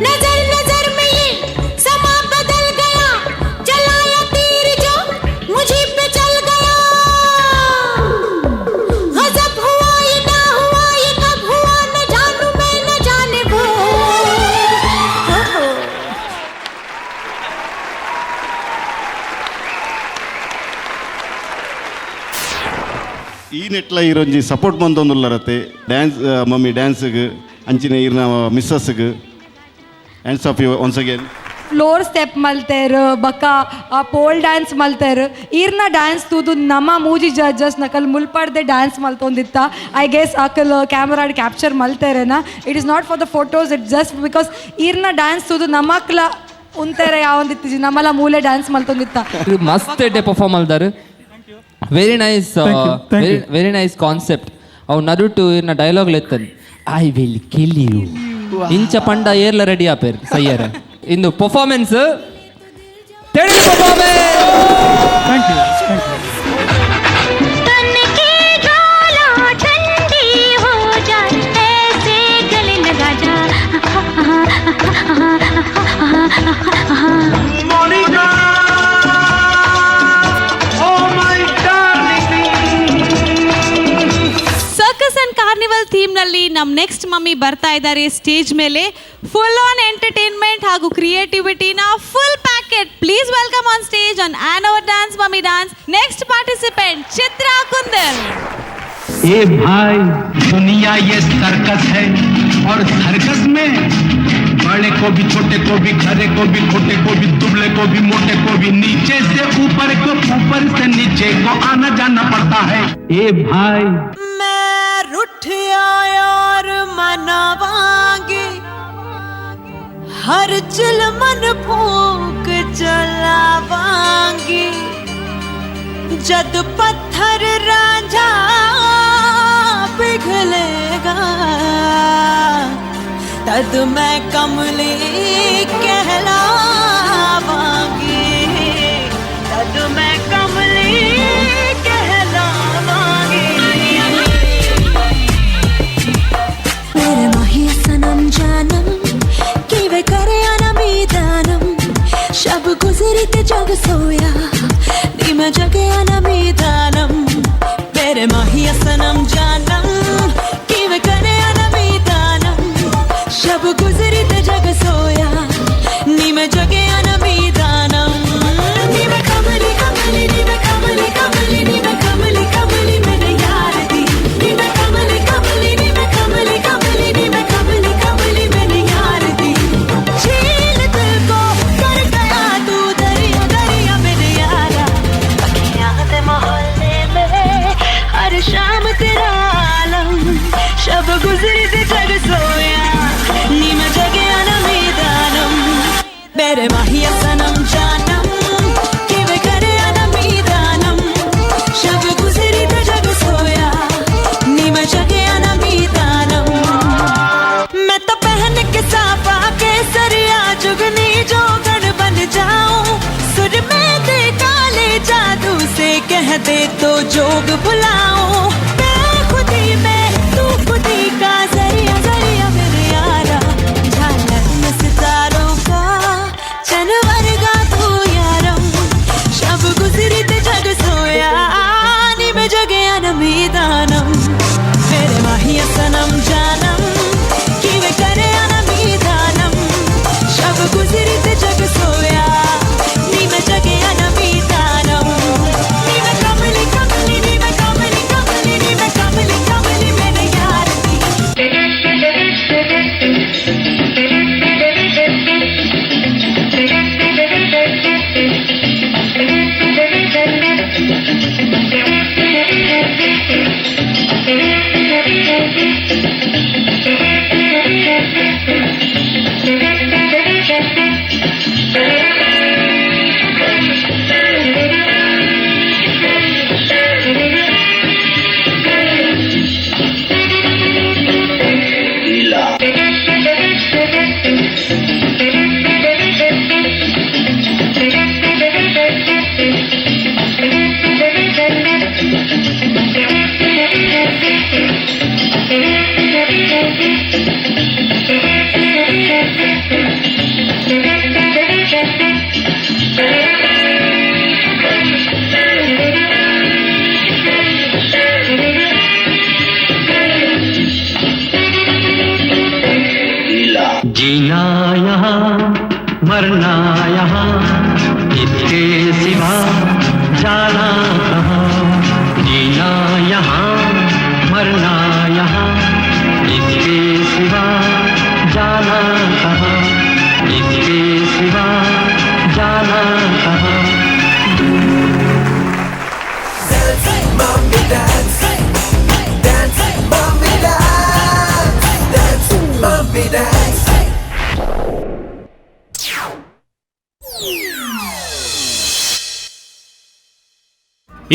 नजर नजर में ये समा बदल गया, चलाया तीर जो मुझे पे चल गया। गजब हुआ ये क्या हुआ, ये कब हुआ, न जानू मैं न जाने वो। हो। ಈ ನೆಟ್ಲ ಈರೊಂಜಿ ಸಪೋರ್ಟ್ ಮಂತೊಂದುಲ್ಲರತ್ತೆ ಡ್ಯಾನ್ಸ್ ಮಮ್ಮಿ ಡ್ಯಾನ್ಸ್ಗ್ ಅಂಚಿನ ಈರ್ನ ಮಿಸ್ಸಸ್ಗ್ hands off you once again. Floor step ಮಲ್ತೇರ್, ಬಕ ಪೋಲ್ ಡ್ಯಾನ್ಸ್ ಮಲ್ತೇರ್. ಈರ್ನ ಡ್ಯಾನ್ಸ್ ತೂದು ನಮ್ಮ ಮೂಜಿ ಜಡ್ಜಸ್ ನಕಲ್ ಮುಲ್ಪಾಡ್ದೆ ಡ್ಯಾನ್ಸ್ ಮಲ್ತೊಂದಿತ್ತ. I guess Akal ಕ್ಯಾಮ್ರಾಡ್ ಕ್ಯಾಪ್ಚರ್ ಮಲ್ತೇರೇನ. It is not for the photos, it just because ಈರ್ನ ಡ್ಯಾನ್ಸ್ ತೂದು ನಮಕ್ಲ ಉಂತೇರೆ ಯಾವೊಂದಿತ್ತಿಜಿ, ನಮ್ಮಲ ಮೂಲೆ ಡ್ಯಾನ್ಸ್ ಮಲ್ತೊಂದಿತ್ತ. ಮಸ್ತ್ ಎಡ್ಡೆ ಪರ್ಫಾರ್ಮ್ ಅಲ್ದಾರು. Very nice, very nice concept. ಅವು ನಡುಟು ಇನ್ನ ಡೈಲಾಗ್ ಲೆತ್ತನ್, I will kill you ಇಂಚ ಪಂಡ ಏರ್ಲ ರೆಡಿ ಆಪೇರ್ ಸಯ್ಯರ. ಇಂದು ಪರ್ಫಾರ್ಮೆನ್ಸ್ ಪರ್ಫಾರ್ಮೆನ್ಸ್. तन की ज्वाला ठंडी हो जाए, ऐसे गले लगा जा। Monica, oh my darling. Circus and carnival ಥೀಮ್ನಲ್ಲಿ ನಮ್ಮ ನೆಕ್ಸ್ಟ್ ಮಮ್ಮಿ ಬರ್ತಾ ಇದ್ದಾರೆ ಸ್ಟೇಜ್ ಮೇಲೆ. ಫುಲ್ ಆನ್ ಎಂಟರ್ಟೈನ್ಮೆಂಟ್ ಹಾಗೂ ಕ್ರಿಯೇಟಿವಿಟಿನ full packet. Please welcome on stage on an our dance mummy dance next participant Chitra Kundal. ए भाई दुनिया ये सर्कस है और सर्कस में बड़े को भी छोटे को भी खरे को भी खोटे को भी दुबले को भी मोटे को भी नीचे से ऊपर को ऊपर से नीचे को आना जाना पड़ता है। ए भाई मैं रुठिया यार मनावांगी, हर चिल मन फूक चलावांगी, जद पत्थर रांझा पिघलेगा तद मैं कमली कहलावांगी, तद मैं कमली कहलावांगी। मेरे माही सनम जानम किवे करे अनमीदानम, शब गुजरी ते जग सोया नी मैं जगे अनमीदानम। मेरे माही सनम जानम किवे करे अनमीदानम, शब गुजरी ते जग सोया नी मैं जगे अनमीदानम। नी मैं कमली कमली नी मैं कमली कमली नी मैं कमली कमली मेरे यार दी, नी मैं कमली कमली नी मैं कमली कमली नी मैं कमली कमली मेरे यार दी। छील दिल को कर गया तू दरिया दरिया मेरे यारा, अखियां दे मोहल्ले में हर शाम तेरा आलम, शब गुजरी ते जग सोया नी मैं जगे अनमीदानम। मेरे माहिया सनम जानम किवे करे अनमीदानम, शब गुजरी ते जग सोया नी मैं जगे अनमीदानम। मैं तो पहन के साफा केसरिया जुगनी जोगन बन जाऊं, सुर में दे काले जादू से कह दे तो जोग बुलाऊं। बेखुदी में तू खुदी का जरिया जरिया मेरे यारा, झालर में सितारों का चनवर का तू यारम, शब गुजरी ते जग सोया नी मैं जगे अनमीदानम। मेरे माहिया सनम जानम किवे करे अनमीदानम, शब गुजरी ते जग सोया नी मैं जगे अनमीदानम। जीना यहाँ मरना यहाँ इसके सिवा जाना कहाँ। जीना यहाँ मरना यहाँ इसके सिवा जाना कहाँ, इसके सिवा जाना कहाँ। Dance, mommy, dance. Dance, mommy, dance. Dance, mommy, dance.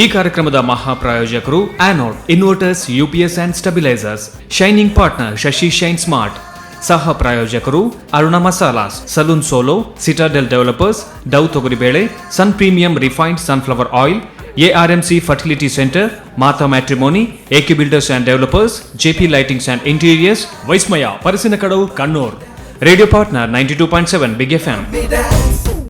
ಈ ಕಾರ್ಯಕ್ರಮದ ಮಹಾಪ್ರಾಯೋಜಕರು Anode inverters, UPS and stabilisers, shining partner Shashi shine smart, ಸಹ ಪ್ರಾಯೋಜಕರು Aruna Masalas, salon solo, citadel developers, Dove ತೊಗರಿಬೇಳೆ, Sun premium refined sunflower oil, ARMC fertility centre, Mata matrimony, AK builders and developers, JP lightings and interiors, Vismaya Parassinikkadavu, Kannur. Radio partner 92.7 big FM.